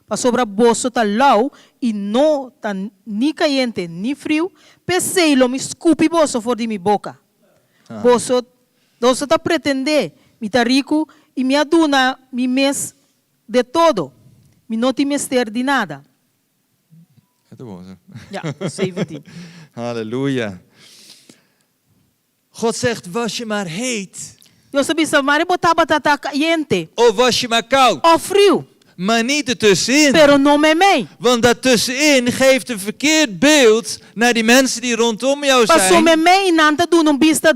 Pasobra boso ta lou i no ta ni kayente ni friu, p'esei lo mi skupi boso for di mi boka. Boso boso ta pretendé, Mi ta riku i mi a duna mi mes de todo, mi no tin mester di nada. Ja, 17. Halleluja. God zegt, was je maar heet. Dios ta bisa, Mare bo tabata ta kayente. Of was je maar koud. Of friu. Maar niet ertussenin. Pero no meimei. Want daartussenin geeft een verkeerd beeld naar die mensen die rondom jou Paso zijn. meimei nan ta duna un bista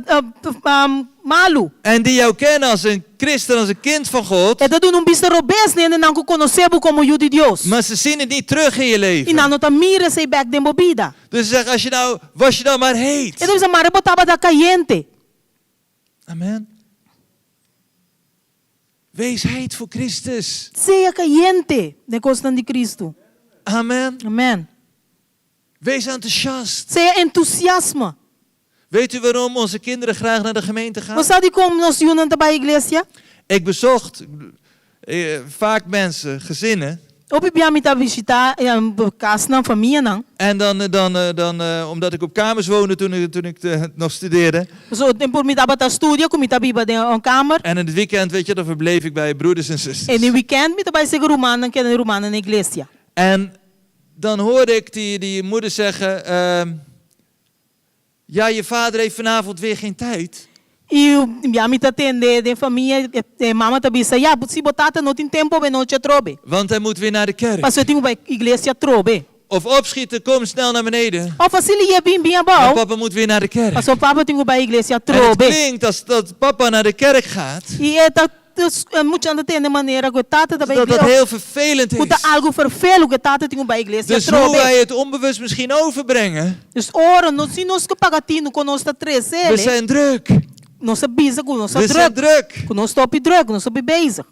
malu. En die jou kennen als een christen, als een kind van God. E ta duna un bista robes na hendenan ku konosé bo komo yu di Dios. Maar ze zien het niet terug in je I leven. nan no ta mira esei bèk den bo bida. Dus ze zeggen, als je nou, was je nou maar heet. E ta bisa, Mare bo tabata kayente. Amen. Wees heet voor Christus. Sea kayente den kosnan di Cristo. Amen. Amen. Wees enthousiast. Sea entusiasma. Weet u waarom onze kinderen graag naar de gemeente gaan? Bo sa dikon nos yunan ta bai iglesia? Ik bezocht eh, vaak mensen, gezinnen. Hopi bia mi ta bishitá kasnan, famianan. En dan, eh, dan, eh, dan eh, omdat ik op kamers woonde toen ik, toen ik eh, nog studeerde. Pasobra tempu mi tabata studia ku mi ta biba den un kamer. En in het weekend, weet je, dan verbleef ik bij broeders en zusters. En den weekend mi ta bai sega rumannan, keda den rumannan na iglesia. En dan hoorde ik die, die moeder zeggen, ehm, ja, je vader heeft vanavond weer geen tijd. I ya mi ta tende den famia e mama ta bisa, Ya, si bo tata no tin tempu awe nochi atrobe. Want hij moet weer naar de kerk. Pasobra e tin ku bai iglesia atrobe. Of opschieten, kom snel naar beneden. Of asina liye bin bin Want abou. papa moet weer naar de kerk. Pasobra papa tin ku bai iglesia En het atrobe. klinkt als dat papa naar de kerk gaat, I e ta mucha ta tende manera ku e tata ta bai dat dat iglesia. heel vervelend Ku ta is. algu ferfelu ku e tata tin ku bai iglesia Dus hoe atrobe. wij het onbewust misschien overbrengen, Dus ora nos si nos ku paga tinu ku nos ta trese we ele, zijn druk. nos ta bisa ku nos ta We zijn druk, druk. ku nos ta hopi druk, ku nos ta hopi bezig.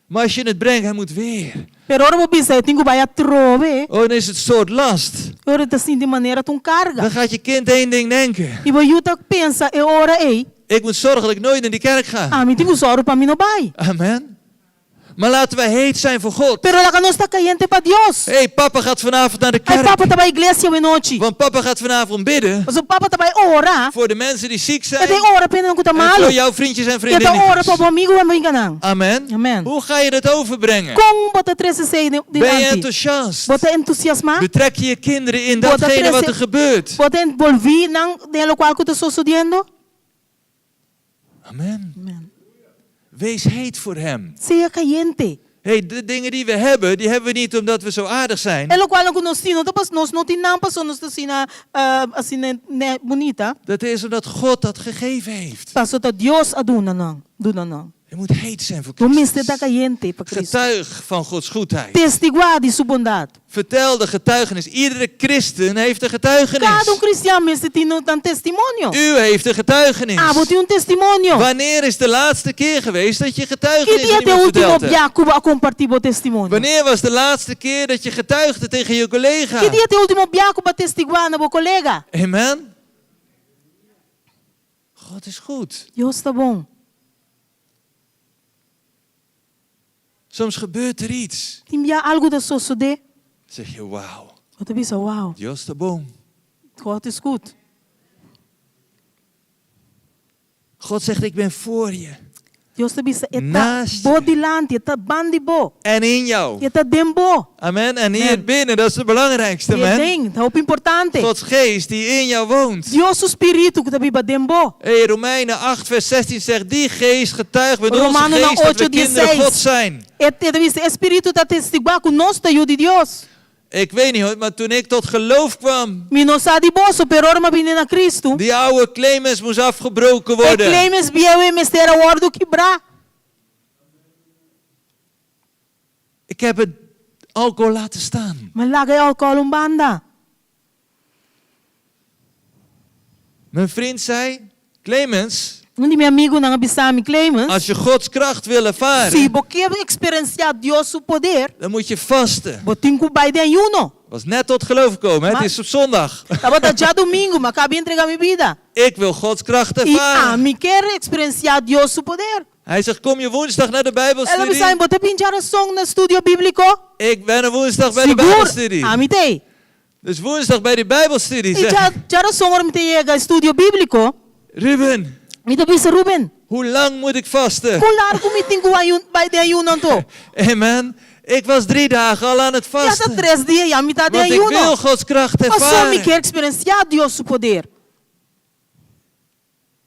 Maar als je het brengt, hij moet weer. Pero ora bo bisa e tin ku bai atrobe, Oh, dan is het soort last. ora e ta sinti manera ta un karga. Dan gaat je kind één ding denken. I bo yu ta pensa e ora ei, Ik moet zorgen dat ik nooit naar die kerk ga. Ami tin ku sòru pa mi no bai. Amen. Maar laten wij heet zijn voor God. Pero laga nos ta kayente pa Dios. Hé, hey, papa gaat vanavond naar de Ai, kerk. papa ta bai iglesia awe nochi. Want papa gaat vanavond bidden Pasobra papa ta bai ora. voor de mensen die ziek E zijn. ta ora pa hendenan ku ta En malu. voor jouw vriendjes en E ta ora pa vriendinnetjes. bo amigu en amiganan. Amen. Amen. Hoe ga je dat overbrengen? Kon bo ta trese esei Ben je dilanti? enthousiast? Bo ta entusiasmá? Betrek je je kinderen in Bo ta datgene wat trese er gebeurt? Bo ta envolví nan den lokual ku ta sosodiendo? Amen. Amen. Wees heet voor hem. Sea kayente. Hey, de dingen die we hebben, die hebben we niet omdat we zo aardig zijn. E lokualnan ku nos tin, no ta pas nos no tin nan pasobra nos ta asina asina bunita. Dat is omdat God dat gegeven heeft. Pasobra ta Dios a duna nan, duna nan. Je moet heet zijn voor Bo mester Christus. ta kayente pa Cristo. Getuig van Gods goedheid. Testiguá di su bondat. Vertel de getuigenis. Iedere christen heeft een getuigenis. Kada un kristian mester tin un testimonio. U heeft een getuigenis. Abo tin un testimonio. Wanneer is de laatste keer geweest dat je Ki getuigenis dia aan ta e iemand último verteld hebt? bia ku bo a kompartí bo testimonio? Wanneer was de laatste keer dat je getuigde tegen je collega? Ki dia ta e último bia ku bo a testiguá na bo kolega? Amen. God is goed. Dios ta bon. Soms gebeurt er iets. Tin bia algu ta sosodé. Zeg je, wauw. Bo ta bisa, wauw. Dios ta bon. God is goed. God zegt, ik ben voor je. Dios ta bisa, E ta Naast bo je. dilanti, e ta bandi bo. En in jou. E ta den bo. Amen. En hier Amen. binnen, dat is het belangrijkste, E amen. den, ta hopi importante. Gods geest die in jou woont. Dios su spiritu ku ta biba den bo. Hey, Romeinen 8, vers 16 zegt, die geest getuigt met onze Romanonan geest dat we 8, kinderen 16. God zijn. E ta bisa, e spiritu ta testiguá ku nos ta yu di Dios. Ik weet niet hoor, maar toen ik tot geloof kwam, Mi no sa di boso, pero ora m'a bini na Cristo, die oude Clemens moest afgebroken e worden. Clemens bieu ei mester a wòrdu kibrá. Ik heb het alcohol laten staan. M'a laga e alkohòl un banda. Mijn vriend zei, Clemens, Un di mi amigunan a bisa mi, Clemens, als je Gods kracht wil si ervaren, bo ke eksperensiá Dios su poder, dan moet je vasten. bo tin ku bai den ayuno. Was net tot geloof gekomen, hè? Maar- het is op zondag. Tabata djadumingu, m'a kaba di entregá mi bida. Ik wil Gods kracht I ervaren. ami kier eksperensiá Dios su poder. Hij zegt, kom je woensdag naar de El a bisa mi, Bijbelstudie? bo ta bin djarason na studio bíbliko? Ik ben er woensdag bij de Sigur, Bijbelstudie. ami t'ei. Dus woensdag bij de Bijbelstudie I zeg dja, djarason ora mi ta yega studio bíbliko, Ruben, mi ta bisa Ruben, hoe lang moet ik vasten? kon largu mi tin ku ayun, bai den ayuno anto? Amen. Ik was drie dagen al aan het Ya ta vasten. tres dia, ya mi ta den Want ik wil ayuno. Gods kracht Pasobra mi ervaren. kier eksperensiá Dios su poder.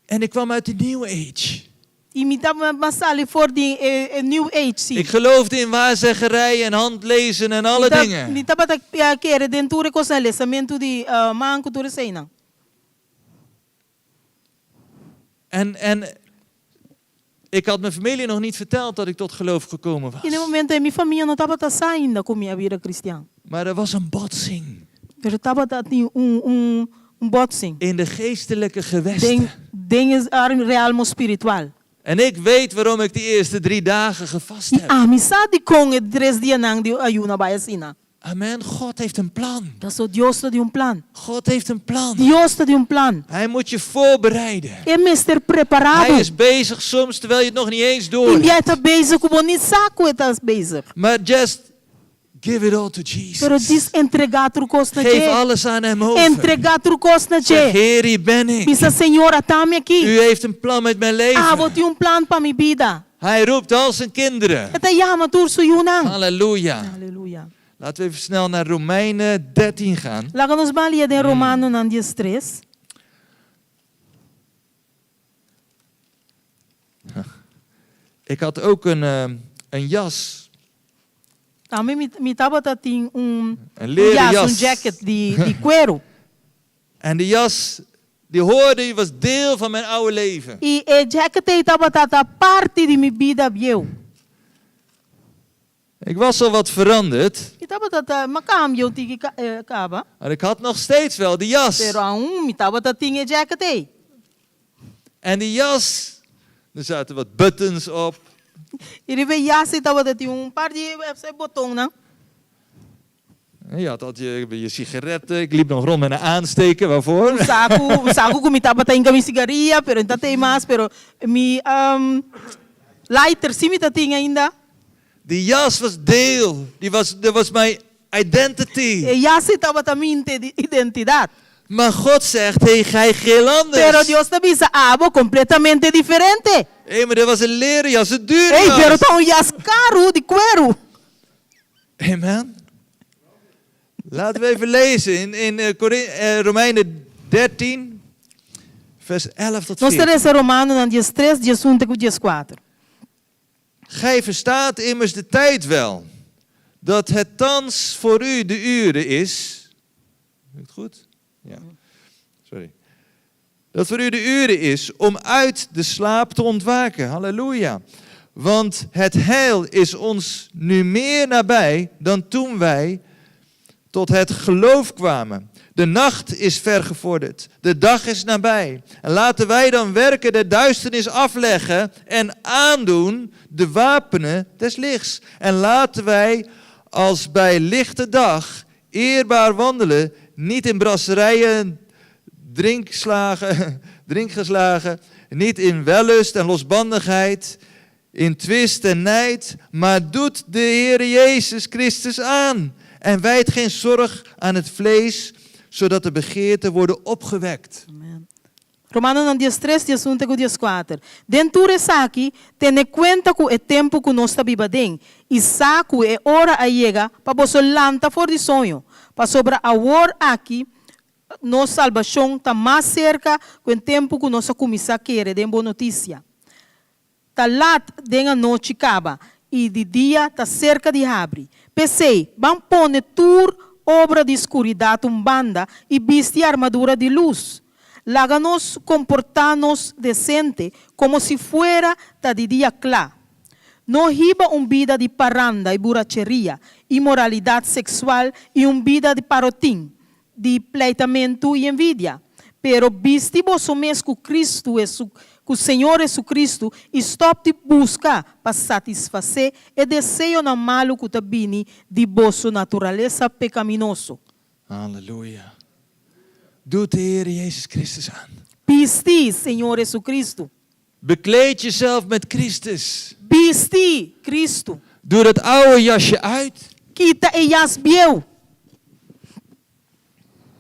En ik kwam uit de New Age. I mi ta m'a sali for di e, e New Age, sí. Ik geloofde in waarzeggerij en handlezen en alle Mi ta, dingen. mi tabata kere den tur e kosnan, lesamentu di man ku tur eseinan. En, en ik had mijn familie nog niet verteld dat ik tot geloof gekomen I na e was. momento ei mi famia no tabata sa ainda ku mi a bira kristian. Maar er was een botsing Pero tabata tin un, un, un botsing in de geestelijke gewesten. den, den e realmo spiritual. En ik weet waarom ik die eerste drie dagen gevast I heb. ami sa dikon e tres dianan di ayuno a bai asina. Amen. God heeft een plan. Paso Dios ta di un plan. God heeft een plan. Dios ta di un plan. Hij moet je voorbereiden. E mester prepará bo. Hij is bezig soms terwijl je het nog niet eens door Tin bia e hebt. ta bezig ku bo ni sa ku e ta bezig. Maar just give it all to Pero Jesus. djis entregá tur kos na Geef dje. alles aan hem over. Entregá tur kos na Zeg, dje. Heer, hier ben ik. Bisa, Señor, ata mi aki. U heeft een plan met mijn Abo leven. tin un plan pa mi bida. Hij roept al zijn kinderen. E ta yama tur su yunan. Halleluja. Aleluya. Laten we even snel naar Romeinen 13 gaan. Laga nos ban lia den Romanonan 13. Ik had ook een, eh, een jas. Tambe mi, mi tabata tin un, Een leren un jas, jas. un jacket di, di kueru. En die jas, die hoorde, die was deel van mijn oude leven. I e jacket ei tabata ta parti di mi bida bieu. Ik was al wat veranderd, Mi tabata ta m'a kambia un tiki ka, eh, kaba. maar ik had nog steeds wel die jas. Pero aun mi tabata tin e jacket ei. En die jas, er zaten wat buttons op. I riba e jas ei tabata tin un par di eh, botonnan. Je had altijd je, je sigaretten. Ik liep nog rond met een aansteker. Waarvoor? Un saku, un saku ku mi tabata hinka mi sigaria, pero no ta tei mas, pero mi um, lighter si mi tatin ainda. Die jas was deel. Die was, dat was mijn identity. E jas ei tabata mi identidat. Maar God zegt, hey, gij geheel anders. Pero Dios ta bisa abo kompletamente diferente. Hé, maar dat was een leren jas, een dure Ei, jas. pero ta un jas karu di kueru. Amen. Laten we even lezen in, in eh, Corin- eh, Romeinen 13, vers 11 tot Nos ta 14. lesa Romanonan 13, 11 te ku 14. Gij verstaat immers de tijd wel, dat het thans voor u de ure is. Is het goed? Ja. Sorry. Dat voor u de ure is om uit de slaap te ontwaken. Halleluja. Want het heil is ons nu meer nabij dan toen wij tot het geloof kwamen. De nacht is vergevorderd, de dag is nabij. En laten wij dan werken der duisternis afleggen en aandoen de wapenen des lichts. En laten wij als bij lichte dag eerbaar wandelen, niet in brasserijen, drinkslagen, drinkgeslagen, niet in wellust en losbandigheid, in twist en nijd, maar doet de Heer Jezus Christus aan. En wijdt geen zorg aan het vlees, zodat de begeerten worden opgewekt. Romanonan 13, 11 te ku 14. Den tur esaki, tene kuenta ku e tempu ku nos ta biba aden, i sa ku e ora a yega pa boso lanta for di soño, pasobra awor aki nos salbashon ta mas serka ku e tempu ku nos a kuminsá kere den bon notisia. Ta lat den anochi kaba i di dia ta serka di habri. P'esei, ban pone tur obra di skuridat un banda i bisti armadura di lus. Laga nos komportá nos desente komo si fuera ta di dia kla. No hiba un bida di paranda i buracheria, inmoralidat seksual i un bida di parotin, di pleitamentu i envidia. Pero bisti boso mes ku Kristu Hesu, ku Señor Hesukristu i stòp di buska pa satisfasé e deseonan malu ku ta bini di boso naturalesa pekaminoso. Halleluja. Doet de Heere Jezus Christus aan. Bisti Señor Hesukristu. Bekleed jezelf met Christus. Bisti Kristu. Doe dat oude jasje uit. Kita e jas bieu.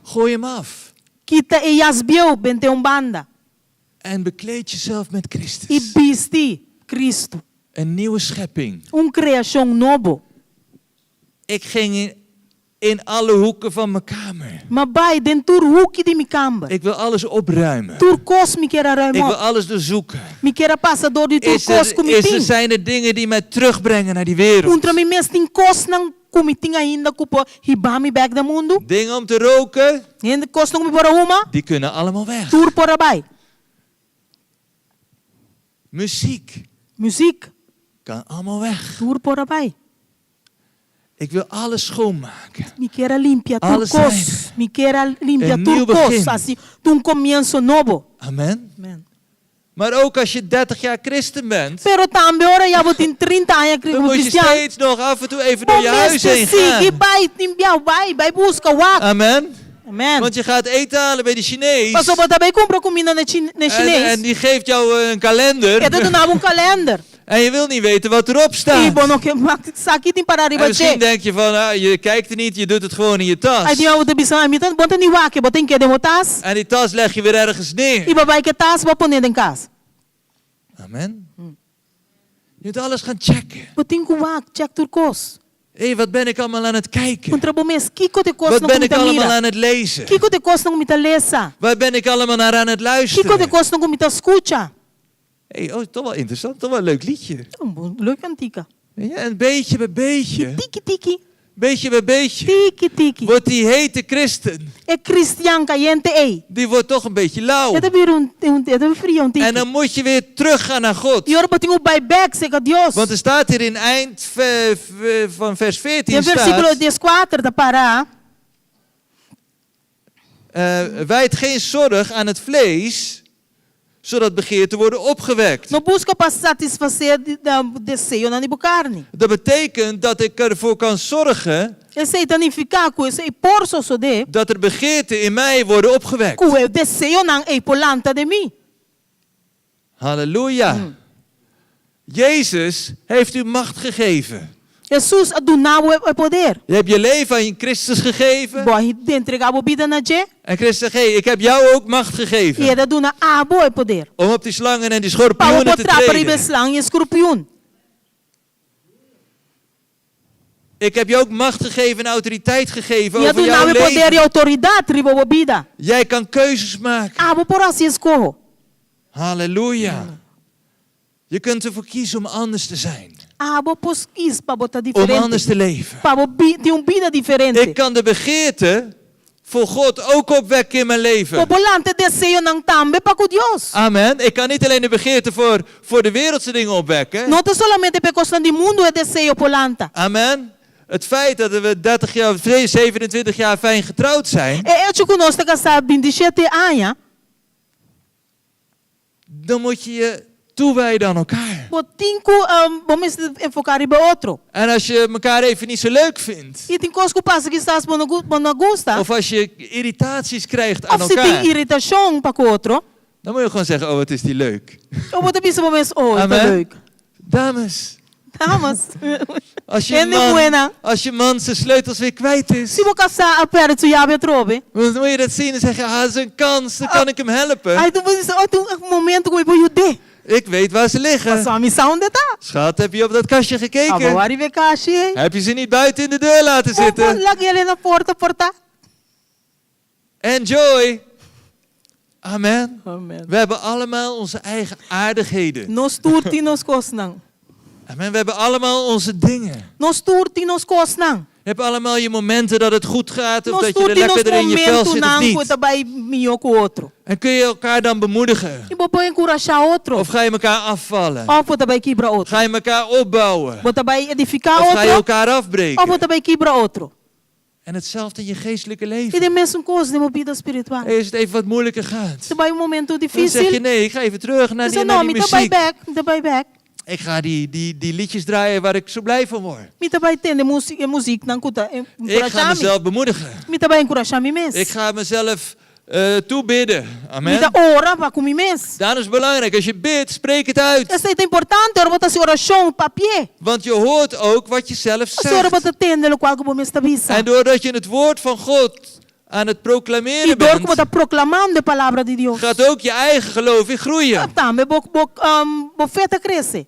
Gooi hem af. Kita e jas bieu bent'é un banda. En bekleed jezelf met I Christus. bisti Kristu. Een nieuwe schepping. Un kreashon nobo. Ik ging in, in alle hoeken van mijn kamer. M'a bai den tur huki di mi kamber. Ik wil alles opruimen. Tur kos mi kier a ruim Ik wil op. alles doorzoeken. Mi kier a pasa dor di tur Is kos ku er, mi is er, tin. zijn er dingen die mij terugbrengen naar die wereld? Puntra mi mes tin kosnan ku mi tin ainda ku por hiba mi bèk den mundu? Dingen om te roken, Hende kosnan ku mi por a huma? die kunnen allemaal weg. Tur por a bai. Muziek Muzik, kan allemaal weg. tur por a bai. Ik wil alles schoonmaken. Mi kier a limpia tur Alles kos. rein. Mi kier a limpia Een tur nieuw kos. begin. Hasi un komienso nobo. Amen. Amen. Maar ook als je 30 jaar christen bent, Pero tambe ora ya bo tin 30 aña dan moet je kristian. steeds nog af en toe even door Bo je huis mester heen sigui gaan. bai tin bia bai bai buska wak. Amen. Amen. Want je gaat eten halen bij de Chinees. Paso bo ta bai kumpra kuminda na chi- na En, chines. en die geeft jou eh, een kalender. E ta duna bo un kalender. En je wil niet weten wat erop I staat. bo no ke sa ki tin pará En riba misschien dje. denk je van, ah, je kijkt er niet, je doet het gewoon in je Ai tas. tin bo ta bisa, mi ta bo ta ni wak, bo ta hink'é den bo tas. En die tas leg je weer ergens I neer. bo bai ku e tas bo pon'é den kas. Amen. Je moet alles gaan checken. Bo tin ku wak, check tur kos. Hé, wat ben ik allemaal aan het kijken? Puntra bo mes, kiko ta e Wat kosnan ku ben mi ik ta allemaal mira? aan het lezen? Kiko ta e kosnan ku mi ta lesa? Waar ben ik allemaal naar aan het Kiko ta e luisteren? kosnan ku mi ta skucha? Hé, oh, toch wel interessant, toch wel een leuk liedje. Un bon, leuk kantika. Ja, en beetje bij beetje, Tiki tiki, beetje bij beetje, tiki tiki. wordt die hete christen, E kristian kayente ei. die wordt toch een beetje lauw. E ta bira un, un, e ta fria un En tiki. dan moet je weer teruggaan naar God. I ora bo tin ku bai bèk serka Dios. Want er staat hier in eind ve- ve- van vers 14 Den versíkulo staat, 14 ta para. eh, wijd geen zorg aan het vlees, zodat begeerten worden opgewekt. No buska pa satisfasé deseonan di bo karni. Dat betekent dat ik ervoor kan zorgen Esei ta nifiká ku esei por sosodé dat er begeerten in mij worden opgewekt. ku e deseonan ei por lanta den mi. Halleluja. Jezus heeft u macht gegeven. Hesus a duna bo e poder. Je hebt je leven aan Christus gegeven. Bo a entregá bo bida na dje. En Christus zegt, hey, ik heb jou ook macht I gegeven. el a duna abo e poder. Om op die slangen en die Pa bo schorpioenen por te trapa riba treden. slang i skorpion. Ik heb je ook macht gegeven en autoriteit gegeven I a over duna jouw bo e poder leven. i outoridat riba bo bida. Jij kan keuzes maken. Abo por hasi eskoho. Halleluja. Je kunt ervoor kiezen om anders te zijn. Abo por skohe pa bo ta Om diferente. anders te leven. Pa bo tin un bida diferente. Ik kan de begeerte voor God ook opwekken in mijn leven. Bo por lanta deseonan tambe pa ku Dios. Amen. Ik kan niet alleen de begeerte voor de wereldse dingen opwekken. No ta solamente pa kosnan di mundu e deseo por lanta. Amen. Het feit dat we 30 jaar, of 27 jaar fijn getrouwd zijn, E echo ku nos ta kasá 27 aña, dan moet je je toewijden aan elkaar. Bo tin ku um, bo mester enfoká riba otro. En als je elkaar even niet zo leuk vindt, I tin kos ku pasa kisas bo no bo no gusta. of als je irritaties krijgt aan Òf si tin elkaar, iritashon pa ku otro. dan moet je gewoon zeggen, oh wat is die leuk. Òf bo ta bisa bo mes, oh, ta Amen. leuk. Dames, Dames. als je Hende man, buena. als je man zijn sleutels weer kwijt is, Si bo kasá a pèrdè su yabi atrobe. dan moet je dat zien en zeggen, ah, dat is een kans, dan kan ik hem helpen. Ai tu bisa, oh, tin un momento ku mi por yud'é. Ik weet waar ze liggen. Pasobra mi sa unda ta. Schat, heb je op dat kastje Abo gekeken? wak riba e kashi, eh. Heb je ze niet buiten in de deur laten Bo zitten? lag'é na porta por ta. Enjoy. Amen. Amen. We hebben allemaal onze eigen aardigheden. Nos tur tin nos kosnan. Amen. We hebben allemaal onze dingen. Nos tur tin nos kosnan. Je hebt allemaal je momenten dat het goed gaat of Nos dat je tur er tin nos lekkerder in je vel zit of momentonan ku niet. ta bai mihó ku otro. En kun je elkaar dan bemoedigen? I bo por enkurashá otro. Of ga je elkaar afvallen? Òf bo ta bai kibra otro. Ga je elkaar opbouwen? Bo ta bai edifiká Of ga je otro. elkaar Òf afbreken? bo ta bai kibra otro. En hetzelfde in je geestelijke I leven. e mesun kos den bida spiritual. Hey, als het even wat moeilijker gaat. Si bai un momento Dan zeg je difísil. nee, ik ga even terug naar Você die, naar no, die mi ta bai muziek. bèk, mi ta bai bèk. Ik ga die liedjes draaien waar ik zo blij van word. Mi ta bai tende músika, muzieknan ku ta Ik ga enkurashá mi. mezelf bemoedigen. Mi ta bai enkurashá mi mes. Ik ga mezelf toebidden. Mi Amen. ta ora pa ku mi mes. Daarom is het belangrijk, als je bidt, spreek het uit. Esei ta importante, ora bo ta hasi orashon, papi'é. Want je hoort ook wat je zelf Ora zegt. bo ta tende lokual ku bo mes ta bisa. En doordat je het woord van God aan het I proclameren dor ku bo bent, ta proklamando e palabra di Dios. gaat ook je eigen geloof weer groeien. Tambe bo bo um, bo fe ta krese.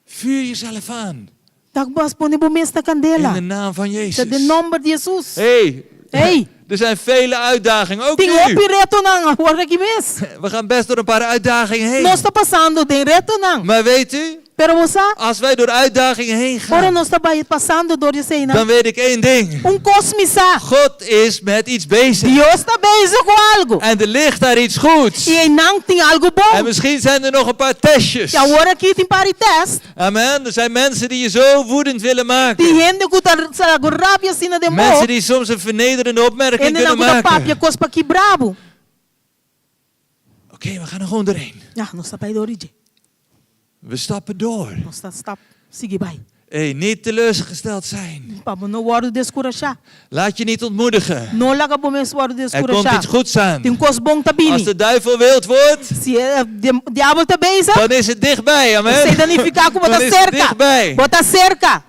Vuur jezelf aan. Ta bas pone bo mes na In kandela. de naam van Ta den Jezus. nòmber di Hesus. Hey, Hey. er zijn vele uitdagingen, ook Tin nu. hopi retonan awor aki mes. We gaan best door een paar uitdagingen heen. Nos ta pasando den retonan. Maar weet u, Pero bo sa, als wij door uitdagingen heen ora gaan, nos ta bai pasando dor di eseinan. dan weet ik één ding. Un kos mi sa. God is met iets bezig. Dios ta bezig ku algu. En er ligt daar iets goeds. I einan tin algu En bon. misschien zijn er nog een paar testjes. I awor aki tin par di tèst. Amen. Er zijn mensen die je zo woedend willen maken. Tin hende ku ta saka rabia asina den bo. Mensen die soms een vernederende opmerking Hende kunnen nan ku ta papia maken. kos pa kibra bo. Oké, we gaan er gewoon doorheen. Ja, nos ta bai dor di dje. We stappen door. Nos ta stap sigui bai. Hey, niet teleurgesteld zijn. Pa bo no wòrdu deskurashá. Laat je niet ontmoedigen. No laga bo mes wòrdu Er komt deskurashá. iets goeds aan. Tin kos bon ta Als bini. de duivel wild wordt, Si e diabel ta bezig, dan is het dichtbij. esei Amen. ta nifiká ku bo Dan ta is het serka. dichtbij. Bo ta serka.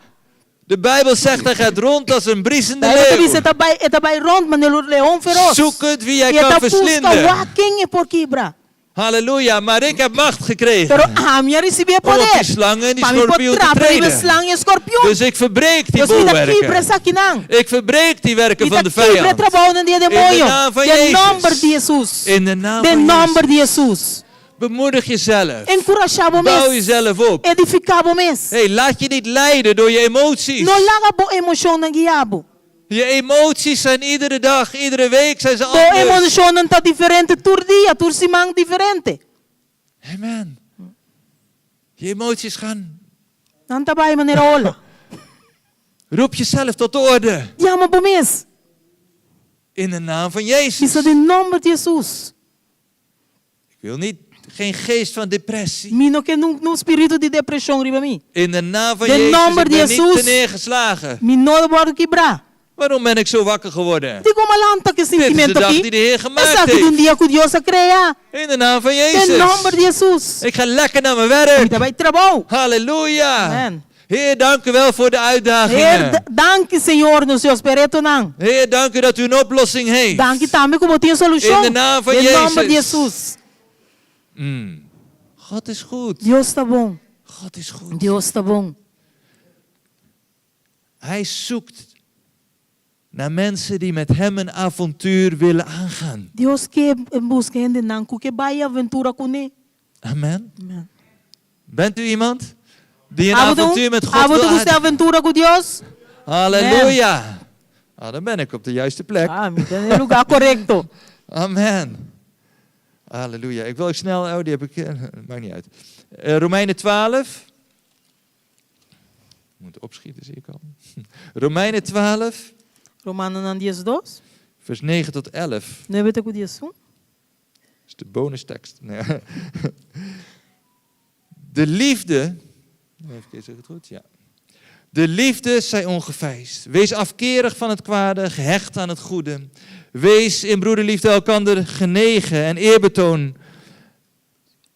De Bijbel zegt hij gaat rond als een briesende Beibel ta leeuw. bisa e ta bai e ta bai rònt manera leon feros. Zoekend wie hij I e kan ta buska verslinden. wak ken e por kibra. Halleluja, maar ik heb macht gekregen. Pero ami a risibí Om op poder. die slangen en die Pa mi por schorpioen te trapa riba treden. slang i skorpion. Dus ik verbreek die Dus mi ta kibra bolwerken. esakinan. Ik verbreek die werken Mi van ta de kibra vijand. trabounan di In de demoño. naam van Den Jezus. nòmber di Hesus. In de naam Den van nòmber Jezus. di Hesus. Bemoedig jezelf. Enkurashá bo Bouw mes. jezelf op. Edifiká bo mes. Hey, laat je niet leiden door je emoties. No laga bo emoshonnan guia bo. Je emoties zijn iedere dag, iedere week zijn ze Bo anders. emoshonnan ta diferente tur dia, tur siman diferente. Amen. Je emoties gaan. Nan ta bai manera ola. Roep jezelf tot de orde. Yama bo mes. In de naam van Jezus. Bisa den nòmber di Hesus. Ik wil niet, geen geest van depressie. Mi no ke niun spiritu di depreshon riba mi. In de naam van Den Jezus. nòmber Ik di ben niet Hesus. neergeslagen. Mi no ta wòrdu kibrá. Waarom ben ik zo wakker geworden? Dikon m'a lanta ku Dit is de sintimentu dag aki. die de Heer gemaakt Esaki ta un heeft. dia ku Dios a krea. In de naam van Den Jezus. nòmber di Hesus. Ik ga lekker naar mijn Mi werk. ta bai trabou. Halleluja. Amen. Heer, dank u wel voor de Heer, uitdagingen. danki Señor, nos Dios, pa e retonan. Heer, dank u dat u een oplossing heeft. Danki tambe ku bo tin solushon. In de naam van Den nòmber di Jezus. Hesus. God is goed. Dios ta bon. God is goed. Dios ta bon. Hij zoekt naar mensen die met hem een avontuur willen aangaan. Dios ke buska hendenan ku ke bai aventura kuné. Amen. Amen. Bent u iemand die een Abo ta un- avontuur met God abo wil ta gusta aan? aventura ku Dios? Halleluja. Ah, dan ben ik op de juiste plek. Ah, mi ta na e lugá korekto. Amen. Halleluja. Ik wil ook snel, oh die heb ik, maakt niet uit. Romeinen 12. Ik moet opschieten, zie ik al. Romeinen 12, Romanonan 12, vers 9 tot 11. 9 te ku 11. Dat is de bonustekst. Nee. De liefde. Even kijken, zeg ik het goed? Ja. De liefde zij ongeveinsd. Wees afkerig van het kwade, gehecht aan het goede. Wees in broederliefde elkander genegen en eerbetoon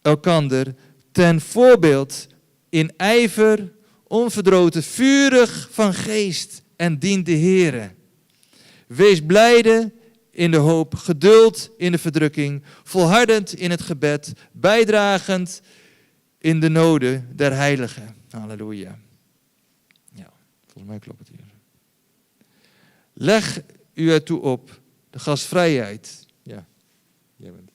elkander ten voorbeeld in ijver, onverdroten, vurig van geest en dient de Here. Wees blijde in de hoop, geduld in de verdrukking, volhardend in het gebed, bijdragend in de noden der heiligen. Halleluja. Ja, volgens mij klopt het hier. Leg u ertoe op de gastvrijheid. Ja, jij bent.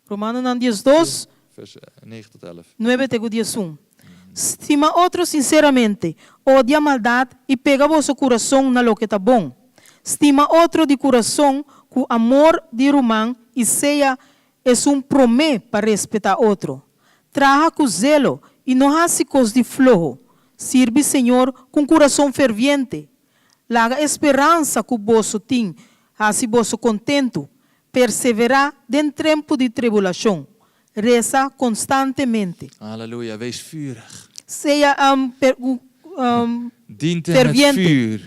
Romanonan 12, Vers 9 tot 11. 9 te ku 11. Stima otro sinseramente, odia maldat i pega boso kurason na loke ta bon. Stima otro di kurason ku amor di ruman i sea esun promé pa respetá otro. Traha ku zelo i no hasi kos di floho. Sirbi Señor ku un kurason ferviente. Laga e speransa ku boso tin hasi boso kontentu. Perseverá den tempu di tribulashon. Resa konstantemente. Halleluja, wees vurig. Sea Dient hem met ferviente. vuur.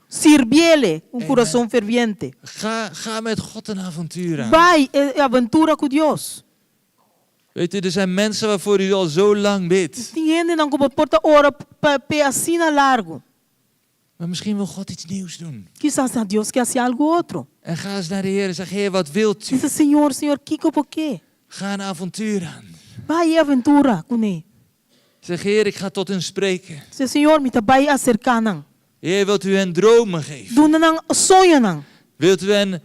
Sirbiele un Amen. kurason ferviente. Ga, ga met God een avontuur aan. Bai e aventura ku Dios. Weet u, er zijn mensen waarvoor u al zo lang bidt. Tin hendenan ku bo por ta ora pa p'e asina largu. Maar misschien wil God iets nieuws doen. Kisas na Dios ke hasi algu otro. En ga eens naar de Heer en zeg, Heer, wat wilt u? Bisa, Señor, Señor, kiko bo ke? Ga een avontuur aan. Bai e aventura kuné. Zeg, Heer, ik ga tot hen spreken. Bisa, Señor, mi ta bai aserká nan. Heer, wilt u hen dromen geven? Duna nan soñonan. Wilt u hen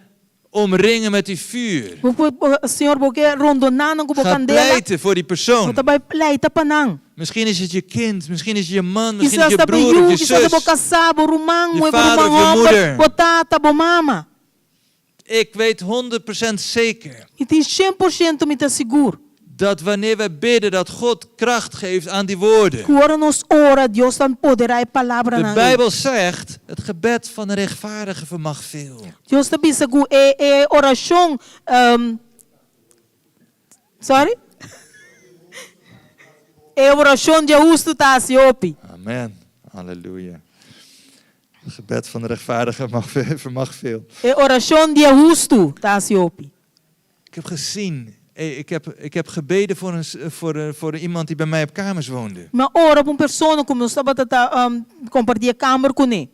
omringen met uw vuur? Bo por, bo, Señor, bo ke rondoná nan ku bo Ga kandela. pleiten voor die Bo persoon. ta bai pleita pa nan. Misschien is het je kind, misschien is het je man, misschien is Kisas het je ta bo broer yu, of je kisas ta bo zus. kasá, bo ruman, Je bo vader ruman of je hòmber, moeder. bo tata, bo mama. Ik weet 100% zeker Mi tin 100% mi ta sigur. dat wanneer wij bidden, dat God kracht geeft aan die woorden. Ku ora nos ora, Dios ta empoderá e palabranan De ei. Bijbel zegt, het gebed van de rechtvaardige vermag veel. Dios ta bisa ku e e orashon, sorry? E orashon di e hustu ta hasi hopi. Amen. Halleluja. Het gebed van de rechtvaardige mag, vermag veel. E orashon di e hustu ta hasi hopi. Ik heb gezien, ik heb, ik heb gebeden voor, een, voor, een, voor iemand die bij mij op kamers woonde. Mi a ora pa un persona ku nos tabata ta um, kompartí e kamber kuné.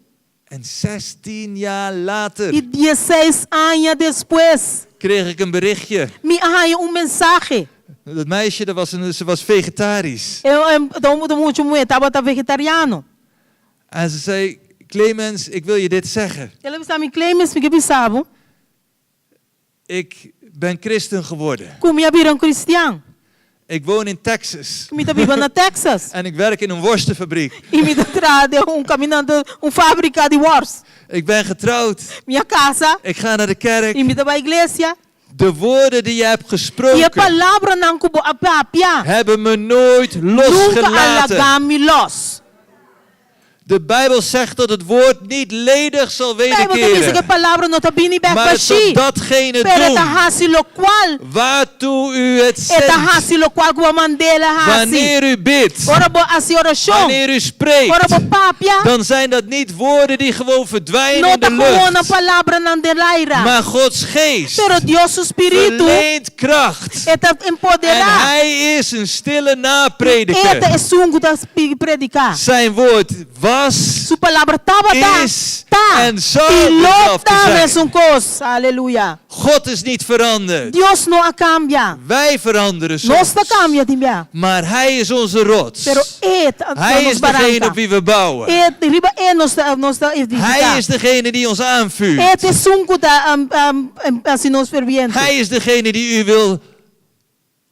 En 16 jaar later I diesseis aña despues, kreeg ik een berichtje. mi a haña un mensahe. Dat meisje, dat was een, ze was vegetarisch. E, e, e mucha muhé tabata vegetariano. En ze zei, Clemens, ik wil je dit zeggen. El a bisa mi, Clemens, mi ke bisa bo Ik ben christen geworden. ku mi a bira un kristian. Ik woon in Texas. Mi ta biba na Texas. En ik werk in een worstenfabriek. I mi ta traha den un kaminda un fábrika di wòrs. Ik ben getrouwd. Mi a kasa. Ik ga naar de kerk. I mi ta bai iglesia. De woorden die je hebt I e gesproken palabranan ku bo a papia hebben me nooit nunka a losgelaten. laga mi lòs. De Bijbel zegt dat het woord niet ledig zal Bijbel ta bisa ku e wederkeren. palabra no ta bini bèk Maar het zal bashí, datgene pero e ta doen hasi lokual, waartoe u het e ta zendt. hasi lokual ku bo a mand'é hasi. Wanneer u bidt, Ora bo hasi orashon, wanneer u spreekt, ora bo papia, dan zijn dat niet woorden die gewoon verdwijnen no in ta de gewoon lucht. palabranan den laira, Maar Gods geest pero Dios su spiritu verleent kracht. e ta En empoderá. hij is een stille E ta naprediker. esun ku ta prediká. Zijn woord was, Su palabra tabata, is ta en zal i lo dezelfde ta zijn. mesun kos. Aleluya. God is niet veranderd. Dios no a kambia. Wij veranderen Nos ta soms. kambia tin bia. Maar hij is onze rots. Pero e ta Hij nos is degene baranka. op wie we bouwen. E riba e nos ta nos ta edifiká. Hij is degene die ons E aanvuurt. ta esun ku ta hasi nos ferviente. Hij is degene die u wil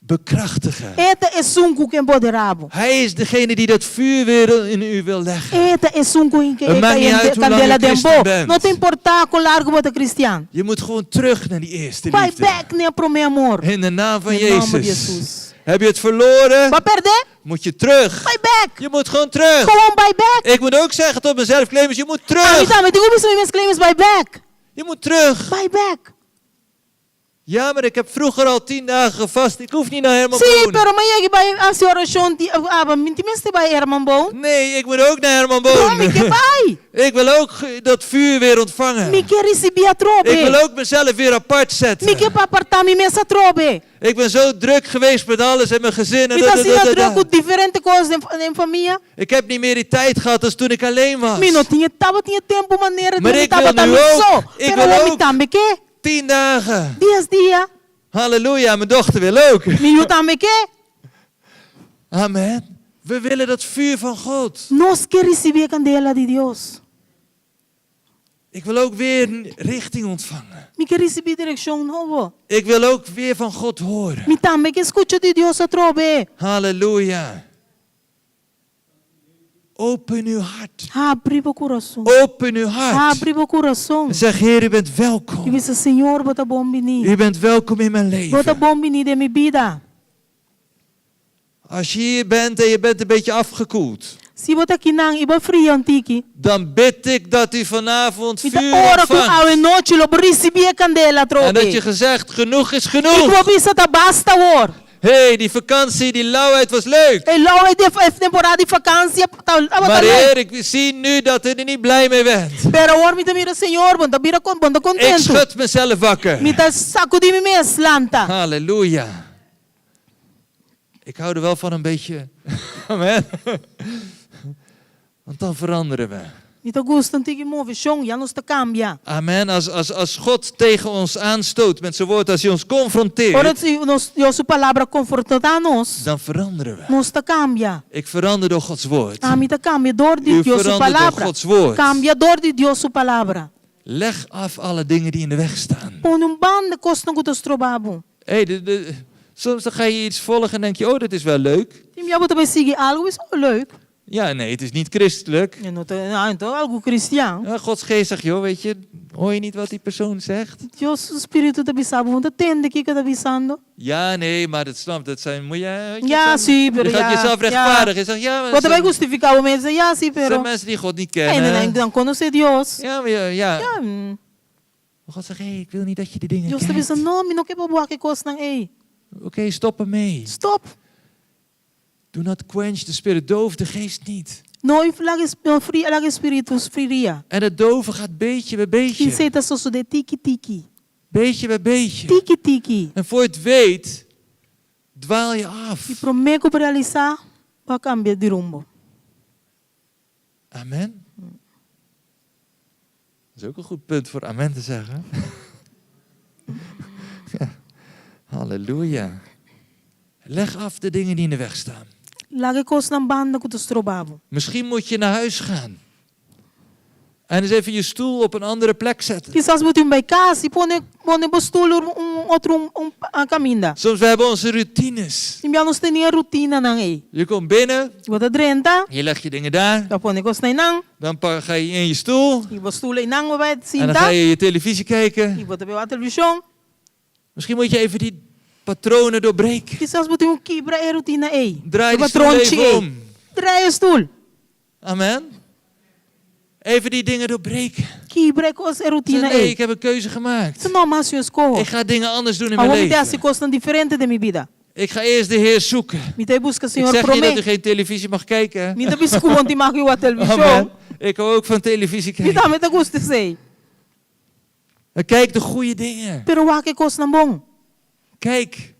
Bekrachtigen. E ta esun ku ke empoderá bo. Hij is degene die dat vuur weer in u wil leggen. E ta esun ku ke Het maakt niet uit hoe lang kandela u den christen bo. bent. No ta importá kon largu bo ta kristian. Je moet gewoon terug naar die eerste Bai liefde. bèk na e promé amor. In de naam van In e nòmber di Jezus. Hesus. Heb je het verloren? Bo a pèrdè? Moet je terug. Bai bèk. Je moet gewoon terug. Gewoon bai bèk. Ik moet ook zeggen tot mezelf, Clemens, je moet Ami terug. tambe tin ku bisa mi mes Clemens bai bèk. Je moet terug. Bai bèk. Ja, maar ik heb vroeger al tien dagen gevast. Ik hoef niet naar Herman Sí, Boon. pero mi a yega di bai hasi orashon di aba mi tin mester bai Herman Boon. Nee, ik moet ook naar Herman No, Boon. mi ke bai. Ik wil ook dat vuur weer ontvangen. Mi ke risibí atrobe. Ik wil ook mezelf weer apart zetten. Mi ke pa apartá mi mes atrobe. Ik ben zo druk geweest met alles en mijn gezin. En Mi dat, ta dat, asina dat, druk dat. ku diferente kos den den famia. Ik heb niet meer die tijd gehad als toen ik alleen was. Mi no tin e tabatin e tempu manera Maar di mi ik wil tabata nu mi ook. so. Ik Pero wil awor mi ook. tambe ke. Tien dagen. Dies dia. Halleluja, mijn dochter wil ook. Mi yu tambe ke. Amen. We willen dat vuur van God. Nos ke risibí e kandela di Dios. Ik wil ook weer een richting ontvangen. Mi ke risibí direkshon nobo. Ik wil ook weer van God horen. Mi tambe ke skucha di Dios atrobe. Halleluja. Open uw hart. Habri bo kurason. Open uw hart. Habri bo kurason. En zeg, Heer, u bent I welkom. bisa Señor, bo ta bon biní. U bent welkom in mijn Bo ta leven. bon biní den mi bida. Als je hier bent en je bent een beetje afgekoeld, Si bo ta akinan i bo a fria un tiki. dan bid ik dat u vanavond Mi ta vuur ora ku ontvangt. awe nochi lo bo risibí e kandela En dat je atrobe. gezegd, genoeg is I genoeg. ku bo bisa ta basta awor. Hé, hey, die vakantie, die lauwheid was leuk. E lauwheid di e temporada di vakantie ta tabata Maar leuk. Heer, ik zie nu dat u er niet blij mee bent. Pero awor mi ta mira Señor, bo no ta bira bo no ta Ik kontentu. schud mezelf wakker. Mi ta sakudí mi mes, lanta. Halleluja. Ik hou er wel van een beetje. Amen. Want dan veranderen we. Mi ta gusta un tiki moveshon, ya nos ta kambia. Amen. Als, als, als God tegen ons aanstoot met zijn woord, als hij ons confronteert, Ora si nos Dios su palabra konfrontá nos, dan veranderen we. nos ta kambia. Ik verander door Gods woord. Ami ta kambia dor di U Dios su verandert door palabra. Gods woord. Kambia dor di Dios su palabra. Leg af alle dingen die in de weg staan. Pone un banda kosnan ku ta stroba bo. Hey, de, de, soms dan ga je iets volgen en denk je, oh, dat is wel leuk. Tin bia bo ta bai sigui algu, is oh, leuk. Ja, nee, het is niet christelijk. E no ta, ah, anto algu kristian. Ja, Gods geest zegt, joh, weet je, hoor je niet wat die persoon zegt? Dios su spiritu ta bisa bo, bo no ta tende kiko e ta bisando. Ja, nee, maar dat snap, dat zijn, moet je, weet je, Ja, dat zijn- sí, pero je gaat ja, jezelf ja. rechtvaardigen. Je zegt, ja, maar Bo dat ta bai zijn, hustifiká bo mes, ja, sí, dat zijn pero. mensen die God niet Ei, kennen. nan no konosé Dios. Ja, maar ja, ja. Ja, Maar God zegt, hey, ik wil niet dat je die dingen Dios ta kijkt. bisa, no, mi no ke pa bo wak e kosnan ei. Oké, stop ermee. Stop. Do not quench the spirit. Doof de geest niet. No laga no fria laga spiritu fria. En het doven gaat beetje bij beetje. Esei ta sosodé tiki tiki. Beetje bij beetje. Tiki tiki. En voor je het weet, dwaal je af. I promé ku bo realisá, bo a kambia di rumbo. Amen. Dat is ook een goed punt voor amen te zeggen. ja. Halleluja. Leg af de dingen die in de weg staan. Laga e kosnan banda ku ta stroba bo. Misschien moet je naar huis gaan. En eens even je stoel op een andere plek zetten. Kisas bo tin bai kas i pone pone bo stul un otro un, un kaminda. Soms we hebben onze routines. Tin bia nos tin e rutinanan ei. Je komt binnen, Bo ta drenta, je legt je dingen daar. bo pone kosnan einan, Dan ga je in je stoel. i bo stul einan bo bai En dan sinta, ga je je televisie kijken. i bo ta bai wak televishon. Misschien moet je even die patronen doorbreken. Kisas bo tin ku kibra e rutina ei. Draai E die stoel patronchi even ei. om. Draai e stul. Amen. Even die dingen doorbreken. Kibra e kos e Zeg, rutina nee, ei. ik heb een keuze gemaakt. Sa no, m'a hasi un eskoho. Ik ga dingen anders doen in mijn Awor mi ta hasi leven. kosnan diferente den mi bida. Ik ga eerst de Heer zoeken. Mi ta buska Ik Señor zeg niet dat u promé. geen televisie mag kijken. hè. Mi n' ta bisa ku bo n' tin mag di wak televishon. Amen. Ik hou ook van televisie Mi kijken. tambe ta gusta esei. Maar kijk de goede dingen. Pero wak e kosnan bon. Kijk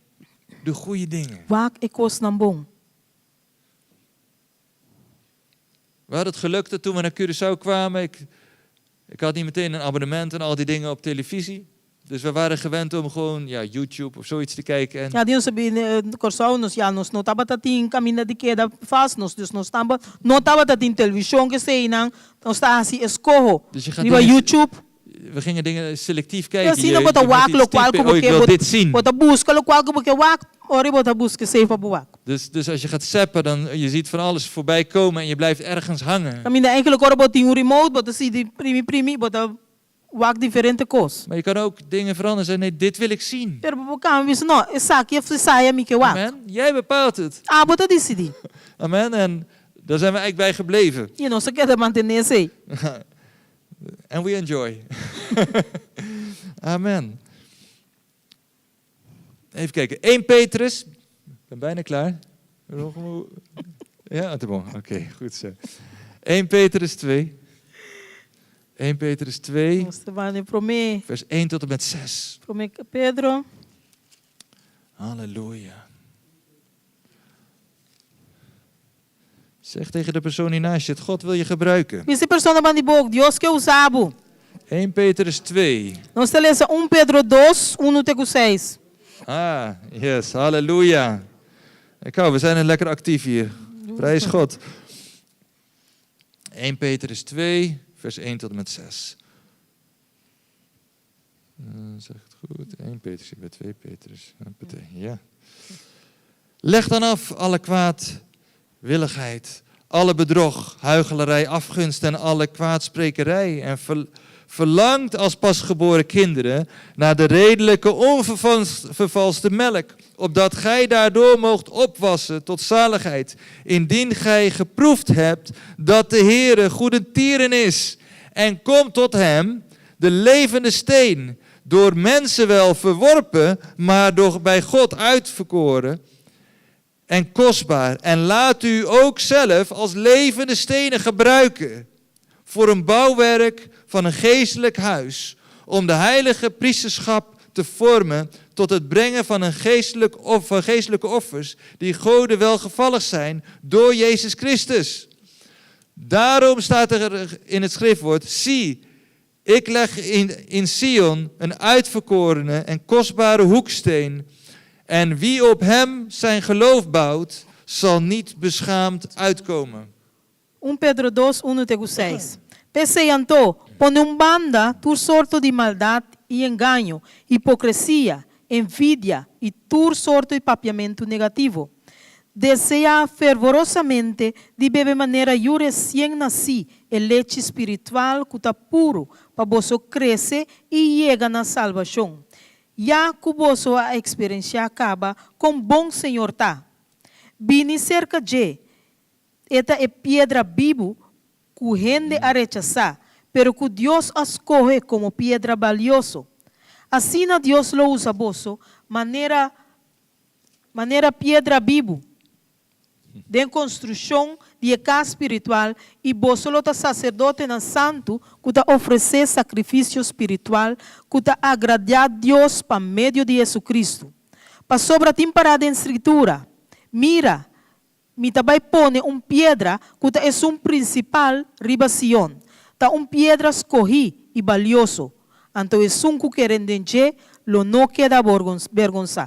de goede dingen. Wak e kosnan bon. We hadden het geluk dat toen we naar Curaçao kwamen, ik, ik had niet meteen een abonnement en al die dingen op televisie. Dus we waren gewend om gewoon ja, YouTube of zoiets te kijken. En Ja, nos a bin Kòrsou, nos ya nos no tabata tin kaminda di keda vast, nos dus nos tamba no tabata tin televishon ku eseinan, nos ta hasi eskoho Dus je gaat riba dingen- YouTube. We gingen dingen selectief kijken. Asina Je, bo ta je moet wak iets lokual typen. ku bo Oh, ik ke, wil bo, dit zien. bo ta buska lokual ku bo ke wak, ora bo ta buska esei pa bo wak. Dus, dus als je gaat zappen, dan je ziet van alles voorbij komen en je blijft ergens hangen. Kaminda eigenlijk ora bo tin un remote, bo ta sigui primi primi, bo ta wak diferente kos. Maar je kan ook dingen veranderen en zeggen, nee, dit wil ik zien. Pero bo por kambia bisa, no, esaki òf esaya mi ke wak. Amen. Jij bepaalt het. Abo ta disidí. Amen. En daar zijn we eigenlijk bij gebleven. I nos a keda mantené esei. And we enjoy. Amen. Even kijken. 1 Petrus. Ik ben bijna klaar. Ja, te bon. Oké, goed zo. 1 Petrus 2. 1 Petrus 2, Nos ta bai na promé, vers 1 tot en met 6. promé Pedro. Halleluja. Zeg tegen de persoon die naast je zit, God wil je gebruiken. Bisa e persona band'i bo, Dios ke usa bo. 1 Petrus 2. Nos ta lesa 1 Pedro 2, 1 te ku 6. Ah, yes, halleluja. Ik hou, we zijn lekker actief hier. Prijs God. 1 Petrus 2, vers 1 tot en met 6. Uh, zeg het goed? 1 Petrus, ik ben 2 Petrus. Ja. Leg dan af alle kwaadwilligheid, alle bedrog, huichelarij, afgunst en alle kwaadsprekerij. En ver, verlangt als pasgeboren kinderen naar de redelijke, onvervalste melk, opdat gij daardoor moogt opwassen tot zaligheid, indien gij geproefd hebt dat de Heere goedertieren is. En kom tot hem, de levende steen, door mensen wel verworpen, maar door bij God uitverkoren en kostbaar. En laat u ook zelf als levende stenen gebruiken voor een bouwwerk van een geestelijk huis, om de heilige priesterschap te vormen tot het brengen van, een geestelijk, of, van geestelijke offers die Gode welgevallig zijn door Jezus Christus. Daarom staat er in het schriftwoord, zie, ik leg in, in Sion een uitverkorene en kostbare hoeksteen. En wie op hem zijn geloof bouwt, zal niet beschaamd uitkomen. 1 Pedro 2, 1 te ku 6. P'esei anto, pone un banda tur sorto di maldat i engaño, hipokresia, envidia i tur sorto di papiamentu negativo. Deseá fervorosamente di bebe manera yu resien nasí e lechi spiritual ku ta puru pa boso krese i yega na salbashon, ya ku boso a eksperensiá kaba kon bon Señor ta. Bini serka dje, E ta e piedra bibu ku hende a rechasá, pero ku Dios a skohe komo piedra balioso. Asina Dios lo usa boso manera manera piedra bibu den konstrukshon di e kas spiritual i boso lo ta saserdotenan santu ku ta ofresé sakrifisio spiritual ku ta agradá Dios pa medio di Hesukristu. Pasobra tin pará den Skritura, Mira, Mi ta bai pone un piedra ku ta esun prinsipal riba Sion, ta un piedra skohí i balioso, anto esun ku kere den dje lo no keda bergonsá.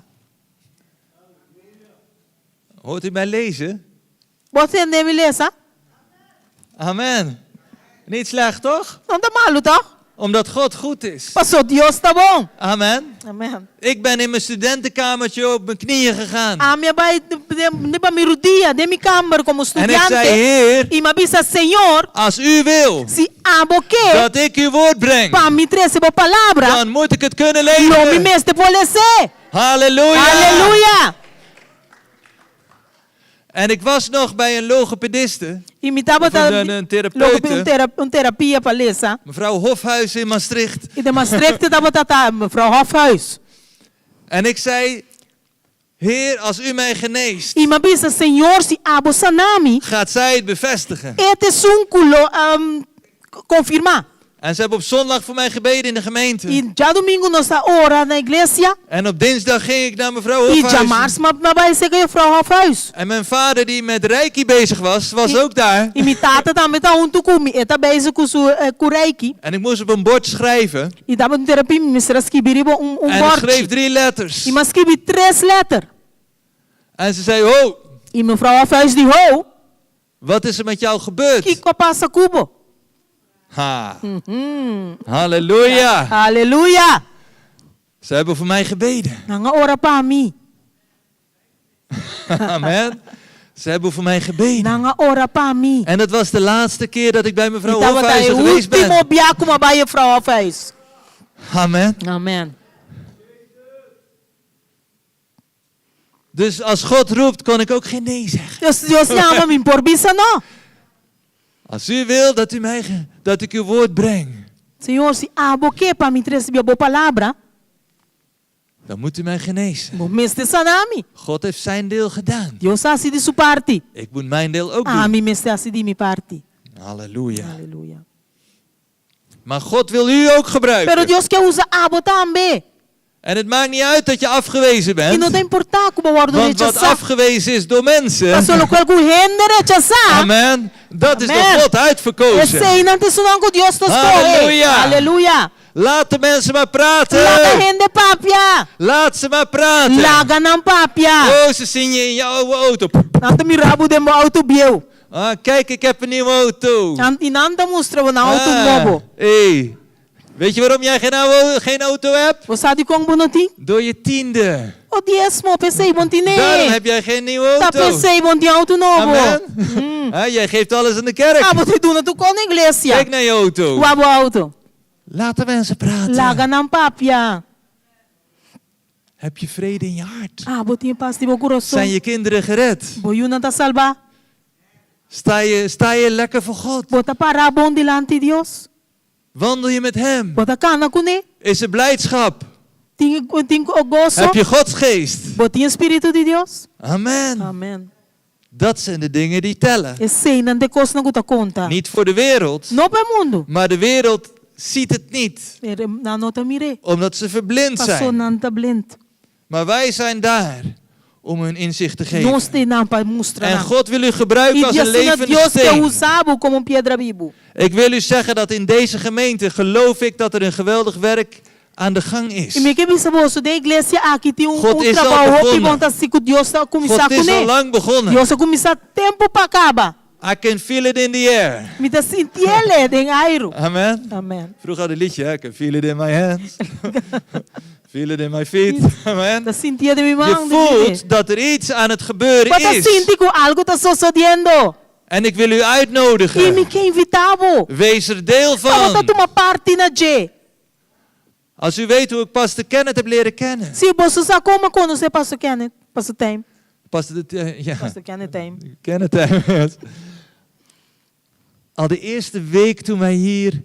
Hoort u mij lezen? Bo a tende mi lesa? Amen. Niet slecht, toch? No ta malu, tòg? Omdat God goed is. Pasó Dios ta bon. Amen. Amen. Ik ben in mijn studentenkamertje op mijn knieën gegaan. Ami a bai riba mi rudia den mi kamber komo En ik zei, studiante Heer, i mi a bisa, Señor, als u wil si abo ke dat ik uw woord breng, pa mi trese bo palabra, dan moet ik het kunnen lo mi lezen. mester por les'é. Halleluja. Aleluya! En ik was nog bij een logopediste, I mi tabata Of een- een therapeute. un tera- un terapia pa lesa. mevrouw Hofhuis in Maastricht. I den Maastricht tabata ta mevrouw Hofhuis. En ik zei, Heer, als u mij geneest, I m'a bisa, Señor, si abo sana mi, gaat zij het bevestigen. e ta esun ku lo um, konfirmá. En ze hebben op zondag voor mij gebeden in de gemeente. I djadumingu nos a ora na iglesia. En op dinsdag ging ik naar mevrouw I Hofhuis. djamars m'a m'a bai serka juffrouw Hofhuis. En mijn vader die met Reiki bezig was, was I- ook daar. I mi tata tambe ta huntu ku mi. E ta bezig ku su eh, ku Reiki. En ik moest op een bord schrijven. I tabata un terapia, mi mester a skibi riba un, un En ik schreef bòrchi. drie letters. I m'a skibi tres lèter. En ze zei, ho, I mevrouw Hofhuis di, ho, wat is er met jou gebeurd? kiko a pasa ku bo? Ha. Halleluja. Aleluya! Ze hebben voor mij gebeden. Nan a ora pa mi. Amen. Ze hebben voor mij gebeden. Nan a ora pa mi. En dat was de laatste keer dat ik bij mevrouw I tabata e Hofhuizen geweest último ben. bia ku m'a bai juffrouw Hofhuis. Amen. Amen. Dus als God roept, kon ik ook geen nee zeggen. Dus Dios yama mi n'por bisa no. Als u wil dat, u mij, ge- dat ik uw woord breng, Señor, si abo ke pa mi trese bo palabra, dan moet u mij genezen. bo mester sana mi. God heeft zijn deel gedaan. Dios a hasi di su parti. Ik moet mijn deel ook doen. Ami mester hasi di mi parti. Halleluja. Aleluya. Maar God wil u ook Pero gebruiken. Dios ke usa abo tambe. En het maakt niet uit dat je afgewezen I no ta bent. importá ku bo wòrdu Want wat rechasá. afgewezen is door mensen. Paso lokual ku hende rechasá, Amen. Dat is door Amen. God uitverkozen. Eseinan ta esunnan ku Dios ta skohe. Halleluja. Aleluya. Laat de mensen maar Laga praten. hende papia. Laat ze maar praten. Laga nan papia. Oh, ze zien je in je oude auto. Nan ta mira bo den bo outo bieu. Ah, kijk, ik heb een nieuwe auto. Nan, i nan ta mustra bo nan outo Ah, nobo. hey. Weet je waarom jij geen, oude, geen auto hebt? Bo sa dikon bo no tin? Door je tiende. Bo diesmo, p'esei bo n'tin Daarom e. heb jij geen nieuwe Ta auto. p'esei bo n'tin outo nobo. Amen. Ah, jij geeft alles aan de kerk. Abo ta duna tur kos na iglesia. Kijk naar je auto. Wak bo outo. Laat de mensen praten. Laga nan papia. Heb je vrede in je hart? Abo tin pas den bo kurason. Zijn je kinderen gered? Bo yunan ta salbá. Sta je, sta je lekker voor God? Bo ta pará bon dilanti Dios. Wandel je met Hem? Bo ta kana kuné. Is er blijdschap? Tin, tin goso. Heb je Gods geest? Bo tin spiritu di Dios. Amen. Amen. Dat zijn de dingen die tellen. Eseinan ta e kosnan ku ta konta. Niet voor de wereld, No pa mundu. maar de wereld ziet het niet, Pero nan no ta mir'é. omdat ze verblind Paso zijn. nan ta blind. Maar wij zijn daar om hun inzicht te Nos geven. t'ei nan pa mustra En nan. God wil u gebruiken I als een asina levende Dios ke steen. usa bo komo un piedra bibu. Ik wil u zeggen dat in deze gemeente geloof ik dat er een geweldig werk aan de gang I is. mi ke bisa boso den e iglesia aki tin un, God un is al trabou hopi begonnen. bon ta hasi ku Dios a kuminsá God is al kuné. lang begonnen. Dios a kuminsá tempu pa kaba. I can feel it in the air. Mi ta sintié den airu. Amen. Amen. Vroeger had een liedje, hè? I can feel it in my hands. feel it in my feet. Amen. Ta sintié den mi Je man. den mi voelt dat er iets aan het gebeuren Bo ta is. sinti ku algu ta sosodiendo. En ik wil u I mi uitnodigen. ke invitá bo. Wees er deel Pa bo van. tuma parti na dje. Als u weet hoe ik Pastor Kenneth heb leren kennen. Si boso sa kon m'a konosé Pastor Kenneth, Pastor Tijm. Pastor, eh, ja. Pastor Kenneth Tijm. Kenneth Tijm. Al de eerste week toen wij hier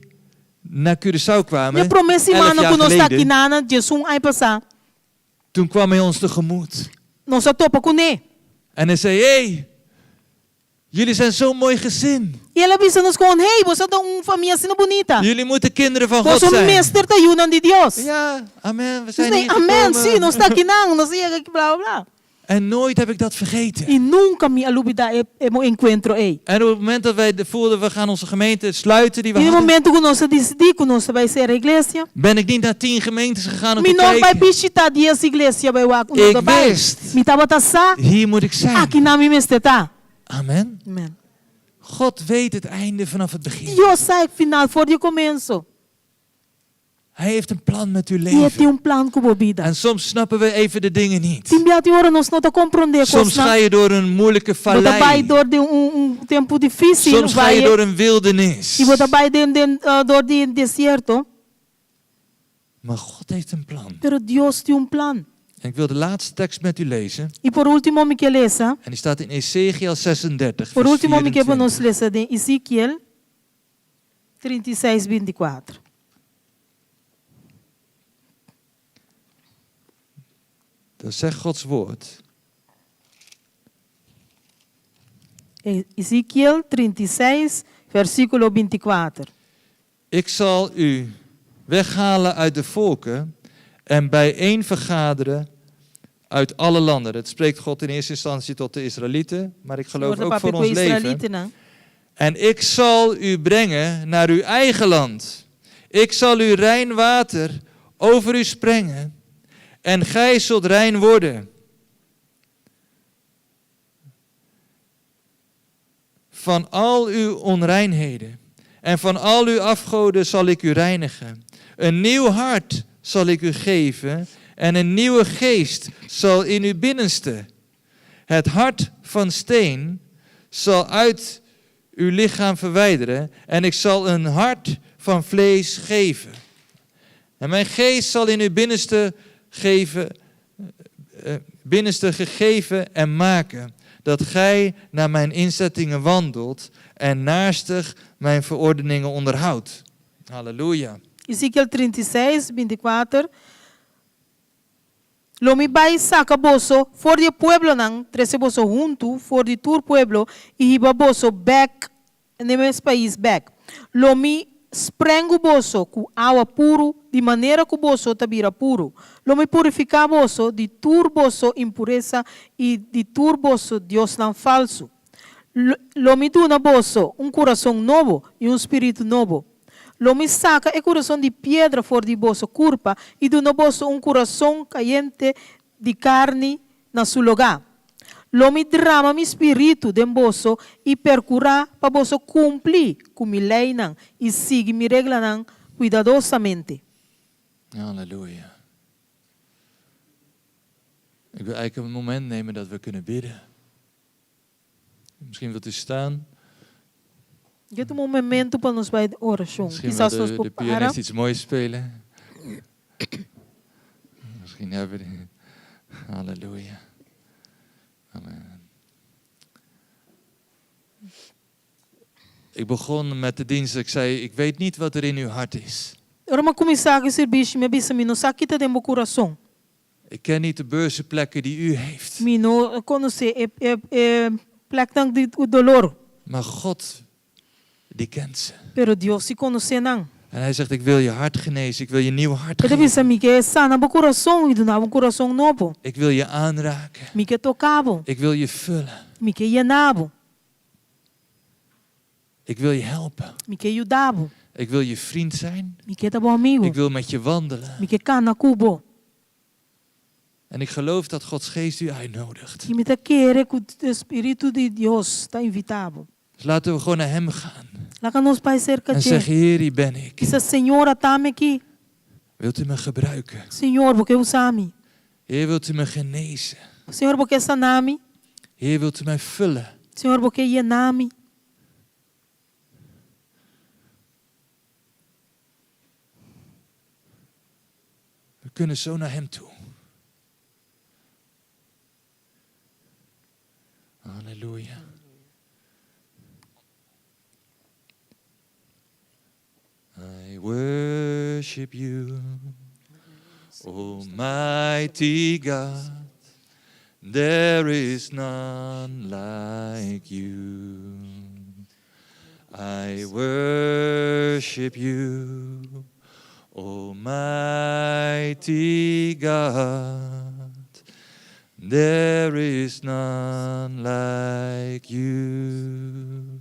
naar Curaçao kwamen, E promé 11 siman jaar ku nos ta geleden, akinan, 11 aña pasá. toen kwam hij ons tegemoet. Nos a topa kuné. En hij zei, hey, jullie zijn zo'n mooi gezin. I el a bisa nos kon, hey, boso ta un famia asina bunita. Jullie moeten kinderen van God Boso zijn. mester ta yunan di Dios. Ja, amen, we Dus zijn nee, hier amen, gekomen. si, nos ta akinan, nos a yega aki, bla, bla, bla. En nooit heb ik dat vergeten. I nunka mi a lubidá e, e enkuentro ei. En op het moment dat wij de- voelden, we gaan onze gemeente sluiten die we I hadden, momento ku nos a disidí ku nos ta bai sera iglesia, ben ik niet naar 10 gemeentes gegaan om mi te no a bai kijken. bishitá 10 iglesia bai wak Ik unda bai. wist. Mi tabata sa, Hier moet ik zijn. akinan mi mester ta. Amen. Amen. God weet het einde vanaf het begin. Dios sa e final for di komienso. Hij heeft een plan met uw I e tin leven. un plan ku bo bida. En soms snappen we even de dingen niet. Tin bia tin ora nos no ta komprondé Soms ga kosnan. je door een moeilijke Bo ta bai vallei. dor di un, un tempu difísil, Soms ga je valle. door een wildernis. I bo ta bai den, den, dor di desierto. Maar God heeft een plan. Pero Dios tin un plan. En ik wil de laatste tekst met u lezen. I por último mi ke lesa. En die staat in Ezekiel 36, Por vers último mi ke pa 24. nos lesa den Ezekiel 36, 24. Dan zegt Gods woord. Ezekiel 36, versíkulo 24. Ik zal u weghalen uit de volken en bijeen vergaderen uit alle landen. Dat spreekt God in eerste instantie tot de Israëlieten, maar ik geloof Wordt ook voor papia ons ku leven. israelitanan. En ik zal u brengen naar uw eigen land. Ik zal u rein water over u sprengen en gij zult rein worden. Van al uw onreinheden. En van al uw afgoden zal ik u reinigen. Een nieuw hart zal ik u geven en een nieuwe geest zal in uw binnenste. Het hart van steen zal uit uw lichaam verwijderen en ik zal een hart van vlees geven. En mijn geest zal in uw binnenste, geven, eh, binnenste gegeven en maken, dat gij naar mijn inzettingen wandelt en naarstig mijn verordeningen onderhoudt. Halleluja. Ezekiel 36, 24. Lo mi bai saka boso for di e pueblonan, trese boso huntu for di tur pueblo i hiba boso bèk n'e mes pais bèk. Lo mi sprengu boso ku awa puru di manera ku boso ta bira puru. Lo mi purifiká boso di tur boso impuresa i di tur boso diosnan falsu. Lo mi duna boso un kurason nobo i un spiritu nobo. Lo mi saka e kurason di piedra for di boso kurpa i duna boso un kurason kayente di karni na su logá. Lo mi drama mi spiritu den boso i perkurá pa boso kumpli ku mi leinan i sigui mi reglanan kuidadosamente. Halleluja. Ik wil eigenlijk een moment nemen dat we kunnen bidden. Misschien wilt u staan. Ke tuma un momento pa nos bai orashon. Misschien wil Kisas nos de, por de para. pianist iets moois spelen. Misschien hebben we die. Halleluja. Amen. Ik begon met de dienst. Ik zei, ik weet niet wat er in uw hart is. Ora mi a kuminsá ku e sirbishi, mi a bisa, Mi no sa ki ta den bo kurason. Ik ken niet de beurzenplekken die u heeft. Mi no konosé e e e pleknan di dolor. Maar God, die kent ze. Pero Dios si konosé nan. En hij zegt, ik wil je hart genezen, ik wil je nieuw hart E ta geven. bisa, Mi ke sana bo kurason i duna bo un kurason nobo. Ik wil je aanraken. Mi ke toka bo. Ik wil je vullen. Mi ke yena bo. Ik wil je helpen. Mi ke yuda bo. Ik wil je vriend zijn. Mi ke ta bo amigu. Ik wil met je wandelen. Mi ke kana ku bo. En ik geloof dat Gods geest u uitnodigt. I mi ta kere ku e spiritu di Dios ta invitá bo. Dus laten we gewoon naar hem gaan. Laga nos bai serka En dje. zeggen, Heer, hier ben ik. Bisa, Señor, ata mi aki. Wilt u me gebruiken? Señor, bo ke usa mi. Heer, wilt u me genezen? Señor, bo ke sana mi. Heer, wilt u mij vullen? Señor, bo ke yena mi. We kunnen zo naar hem toe. Halleluja. I worship you, Almighty God. There is none like you. I worship you, Almighty God. There is none like you.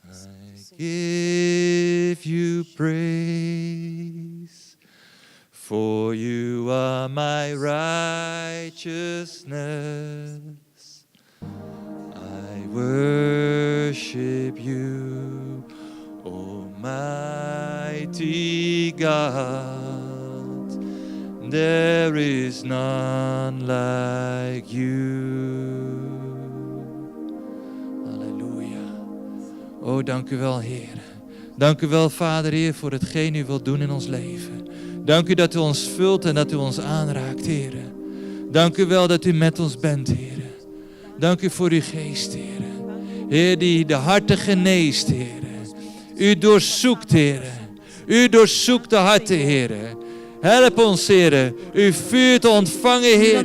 I give you praise, for you are my righteousness. I worship you, Almighty God. There is none like you. Halleluja. O, dank u wel, Heer. Dank u wel, Vader, Heer, voor hetgeen u wilt doen in ons leven. Dank u dat u ons vult en dat u ons aanraakt, Heer. Dank u wel dat u met ons bent, Heer. Dank u voor uw geest, Heer. Heer, die de harten geneest, Heer. U doorzoekt, Heer. U doorzoekt de harten, Heer. Help ons, Heer, uw vuur te ontvangen, Heer.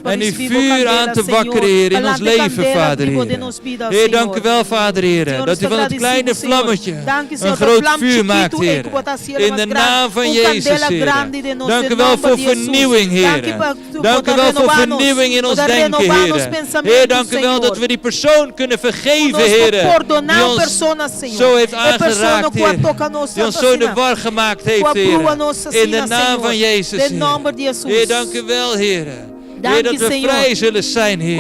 En uw vuur aan te wakkeren, Heer, in ons leven, Vader, Heer. Heer, dank u wel, Vader, Heer, dat u van het kleine vlammetje een groot vuur maakt, Heer. In de naam van Jezus, Heer. Dank u wel voor vernieuwing, Heer. Dank u wel voor vernieuwing in ons denken, Heer. Heer, dank u wel dat we die persoon kunnen vergeven, Heer. Die ons zo heeft aangeraakt, Heer. Die ons zo in de war gemaakt heeft, Heer. In de naam van Jezus, Heer. Heer, dank u wel, Heer. Heer, dat we vrij zullen zijn, Heer.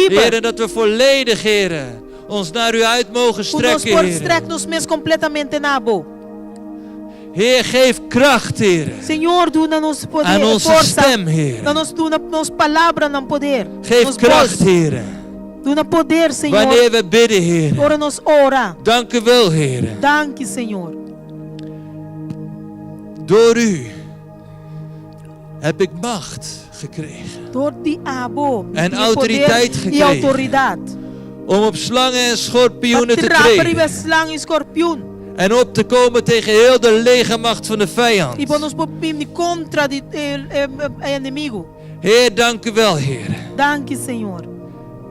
Heer, en dat we volledig, Heer, Ons naar u uit mogen Ku nos strekken, por Heer. strèk nos mes kompletamente na bo. Heer, geef kracht, Heer. Señor, duna nos poder, Aan onze forsa. stem, Heer. Na nos duna nos palabranan poder. Geef Nos kracht, bos. Heer. Duna poder, Señor. Wanneer we bidden, Heer. Ora nos ora. Dank u wel, Heer. Danki, Señor. Door u heb ik macht gekregen. Dor di abo. mi En tin autoriteit poder i gekregen. outoridat. Om op slangen en Pa schorpioenen te trapa riba treden. slang i skorpion. En op te komen tegen heel de legermacht van de I vijand. pa nos por bini kontra di e enemigu. Heer, dank u wel, Heer. Danki, Señor.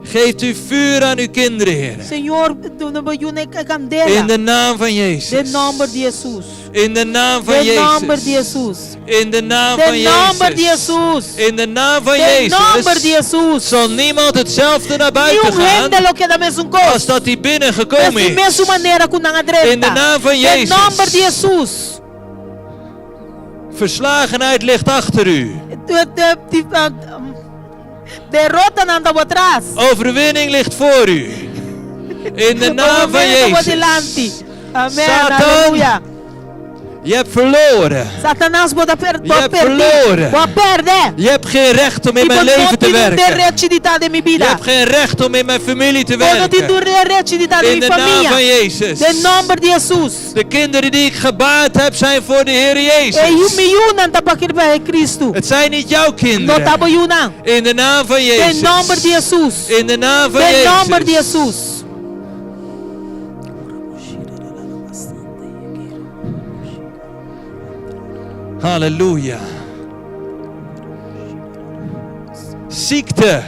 Geeft u vuur aan uw kinderen, Heer. Señor, duna bo yunan e kandela. In de naam van Den Jezus. nòmber di Hesus. In de naam van Den nòmber di Jezus. Hesus. In de naam van Den nòmber di Jezus. Hesus. In de naam van Den nòmber di Jezus. Hesus. Zal niemand hetzelfde naar buiten Niun hende gaan lo keda mesun kos. als dat hij binnengekomen Di mesun is. manera ku nan a drenta. In de naam van Den Jezus. nòmber di Hesus. Verslagenheid ligt achter u. Derotanan ta bo tras. Overwinning ligt voor u. In de naam van Overwinning ta bo dilanti. Jezus. Amen. Satan. Aleluya. Je hebt verloren. Satanas bo ta per Je hebt perdí. verloren. Bo a pèrdè. Je hebt geen recht om in I mijn bo no leven te tin un werken. derechi di ta den mi Je bida. hebt geen recht om in mijn familie te Bo no tin werken. un derechi di ta den In mi de naam famia. van Jezus. Den nòmber di Hesus. De kinderen die ik gebaard heb zijn voor de Heer E yu Jezus. mi yunan ta pa pa Kristu. Het zijn niet jouw No ta kinderen. bo yunan. In de naam van Den Jezus. nòmber di Hesus. In de naam van Den nòmber di Jezus. Hesus. Halleluja. Ziekte.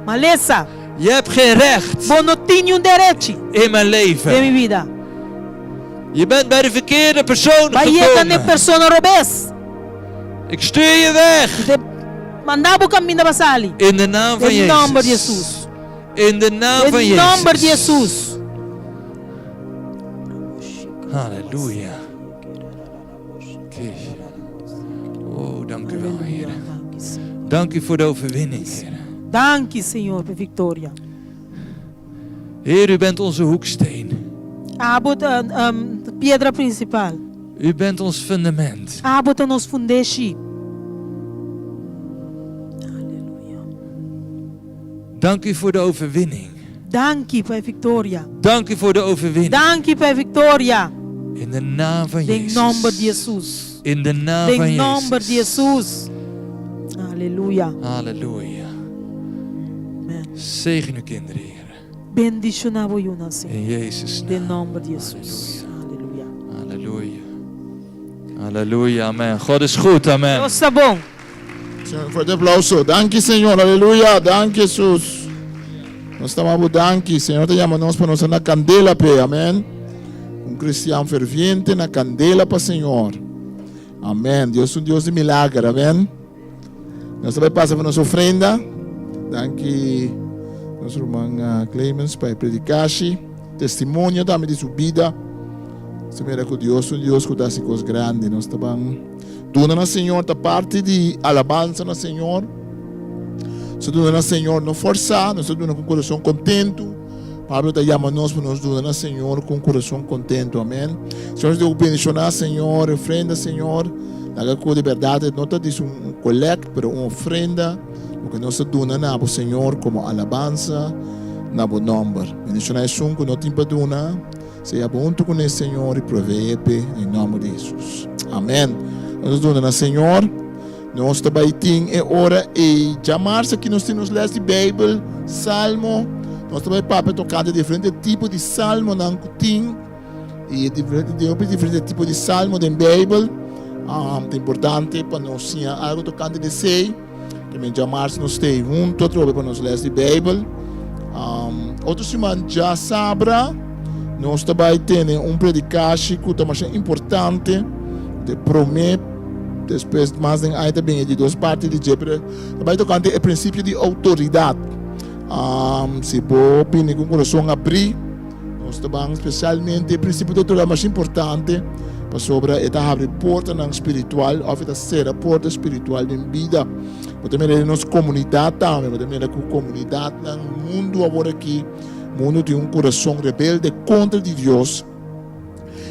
Malesa. Je hebt geen recht Bo no tin niun derechi in mijn den leven. mi bida. Je bent bij de verkeerde persoon B'a yega n'e gekomen. persona robes. Ik stuur je weg. Mi ta manda bo kaminda pa sali. In de naam van Den nòmber di Jezus. Hesus. In de naam van Den nòmber di Jezus. Hesus. Halleluja. Oké. Oh, dank u wel, Heer. Dank u voor de overwinning, Heer. Danki, Señor, pa e viktoria. Heer, u bent onze hoeksteen. Abo ta um, piedra prinsipal. U bent ons fundament. Abo ta nos fundeshi. Aleluya. Dank u voor de overwinning. Danki pa e viktoria. Dank u voor de overwinning. Danki pa e viktoria. In de naam van Den nòmber di Jezus. Hesus. In de naam van Den nòmber di Jezus. Hesus. Aleluya. Halleluja. Amen. Zegen uw kinderen, Heer. Bendishoná bo yunan, Señor. In Jezus' Den naam. nòmber di Hesus. Aleluya. Halleluja. Halleluja, amen. God is goed, amen. Dios ta bon. Señor, un fuerte aplauso. Danki, Señor. Aleluya. Danki, Jesús. Nos ta yama danki. Señor ta yama nos pa nos na kandela p'e. Amèn. Un kristian ferviente na kandela pa Señor. Amèn. Dios ta un Dios di milager. Amèn. Nos ta bai pasa pa nos ofrenda. Danki nos ruman Clemens pa e predikashi, testimonio tambe di su bida. Nos ta mira ku Dios ta un Dios ku ta hasi kos grandi. Nos ta ban duna na Señor, ta parti di alabansa na Señor. Nos ta duna na Señor no forsá, nos ta duna ku kurason kontentu. Pablo ta yama nos pa nos duna na Señor ku un kurason kontentu. Amen. Señor nos bendishoná Señor, ofrenda Señor. Laga ku di bèrdat e no ta dis un kolèkt, pero un ofrenda, loke nos ta duna na bo, Señor, komo alabansa na bo nòmber. Bendishoná esun ku no tin pa duna, sea bo huntu kuné, Señor, i proveé p'e, den nòmber di Hesus. Amèn. Nos ta duna na Señor. Nos ta bai tin e ora ei djamars aki nos tin nos lès di Beibel, Salmo. Nos ta bai papia tokante diferente tipo di salmonan ku tin. I e diferente tin hopi diferente tipo di salmo den Beibel. Um, ta importante pa nos siña algo tokante di esei. También djamars nos stay hunto atrobe pa nos les di Beibel. Um, otro siman djasabra nos ta bai tene un predikashi ku ta masha importante. De promé, despues mas den aña ta bin e di dos parti di dje, pero ta bai tokante e prinsipio di outoridat. Um, si bo bini ku un kurason abrí, Nos ta ban spesialmente e prinsipio di outoridat mas importante pasobra e ta habri portanan spiritual òf e ta sera porta spiritual den bida. Bo ta mira den nos komunidat tambe, bo ta mira ku komunidatnan mundu awor aki. Mundu tin un kurason rebelde kontra di Dios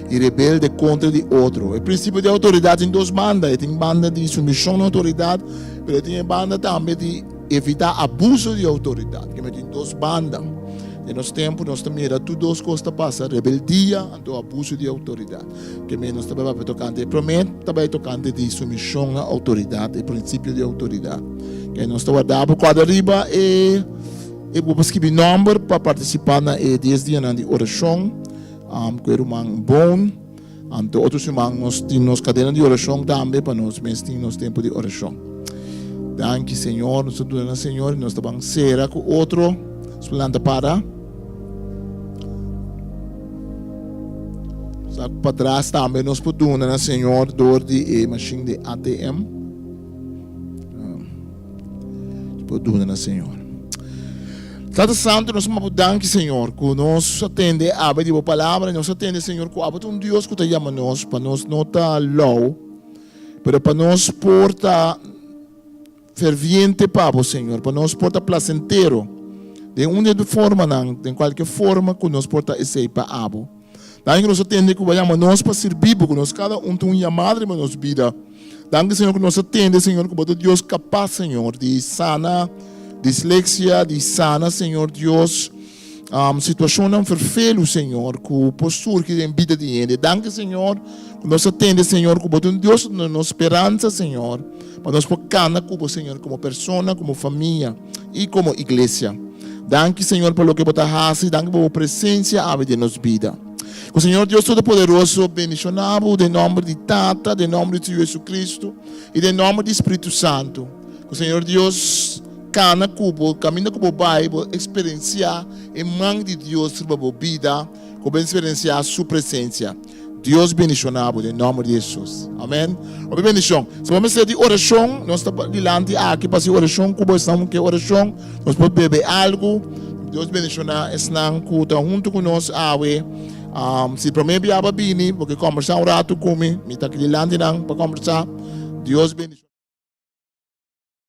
i rebelde kontra di otro. E prinsipio di outoridat tin dos banda. E tin banda di sumishon na outoridat, pero e tin e banda tambe di evitá abuso di outoridat. Keme tin dos banda. Den nos tempu nos ta mira tur dos kos ta pasa, rebeldia anto abuso di outoridat. Keme nos ta bai papia tokante e promé ta bai tokante di sumishon na outoridat, e prinsipio di outoridat. Ke nos ta warda bo kòrda riba e e bo por skibi nòmber pa partisipá na e dies dianan di orashon ku e ruman Boon. Anto otro siman nos tin nos kadena di orashon tambe pa nos mes tin nos tempu di orashon. Danki Señor, nos ta duna na Señor i nos ta ban sera ku otro. Nos por lanta para. Sa patras tambe nos por duna na Señor door di e machine di ATM. Nos por duna na Señor. Tata Santo, nos mabo danki, Señor, ku nos a tende awe di bo palabra, nos a tende, Señor, ku abo ta un Dios ku ta yama nos pa nos no ta lou, pero pa nos por ta ferviente pa bo, Señor, pa nos por ta placentero den un di e formanan, den kualke forma ku nos por ta esei pa abo. Danki ku nos a tende ku bo a yama nos pa sirbi bo, ku nos kada un tin un yamada riba nos bida. Danki, Señor, ku nos a tende, Señor, ku bo ta Dios kapas, Señor, di sana disleksia, di sana, Señor Dios, situashonnan ferfelu, Señor, ku por surgi den bida di hende. Danki, Señor, ku nos a tende, Señor, ku bo ta un Dios ku ta duna nos speransa, Señor, pa nos por kana ku bo, Señor, komo persona, komo famia i komo iglesia. Danki, Señor, pa loke bo ta hasi. Danki pa bo presensia awe den nos bida. Ku Señor Dios Todopoderoso bendishoná bo den nòmber di Tata, den nòmber di su Yu Jesucristo i den nòmber di Spiritu Santu. Ku Señor Dios kana ku bo, kaminda ku bo bai, bo eksperensiá e man di Dios riba bo bida, ku bo eksperensiá Su presensia. Dios bendishoná bo den nòmber di Hesus. Amèn. Hopi bendishon. Si bo mester di orashon, nos ta dilanti aki pa hasi orashon ku bo. Esnan ku ke orashon, nos por bebe algu. Dios bendishoná esnan ku ta huntu ku nos awe. Si promé bia bo a bini, bo ke kòmbersá un ratu ku mi, mi ta aki dilanti nan pa kòmbersá. Dios bendishoná.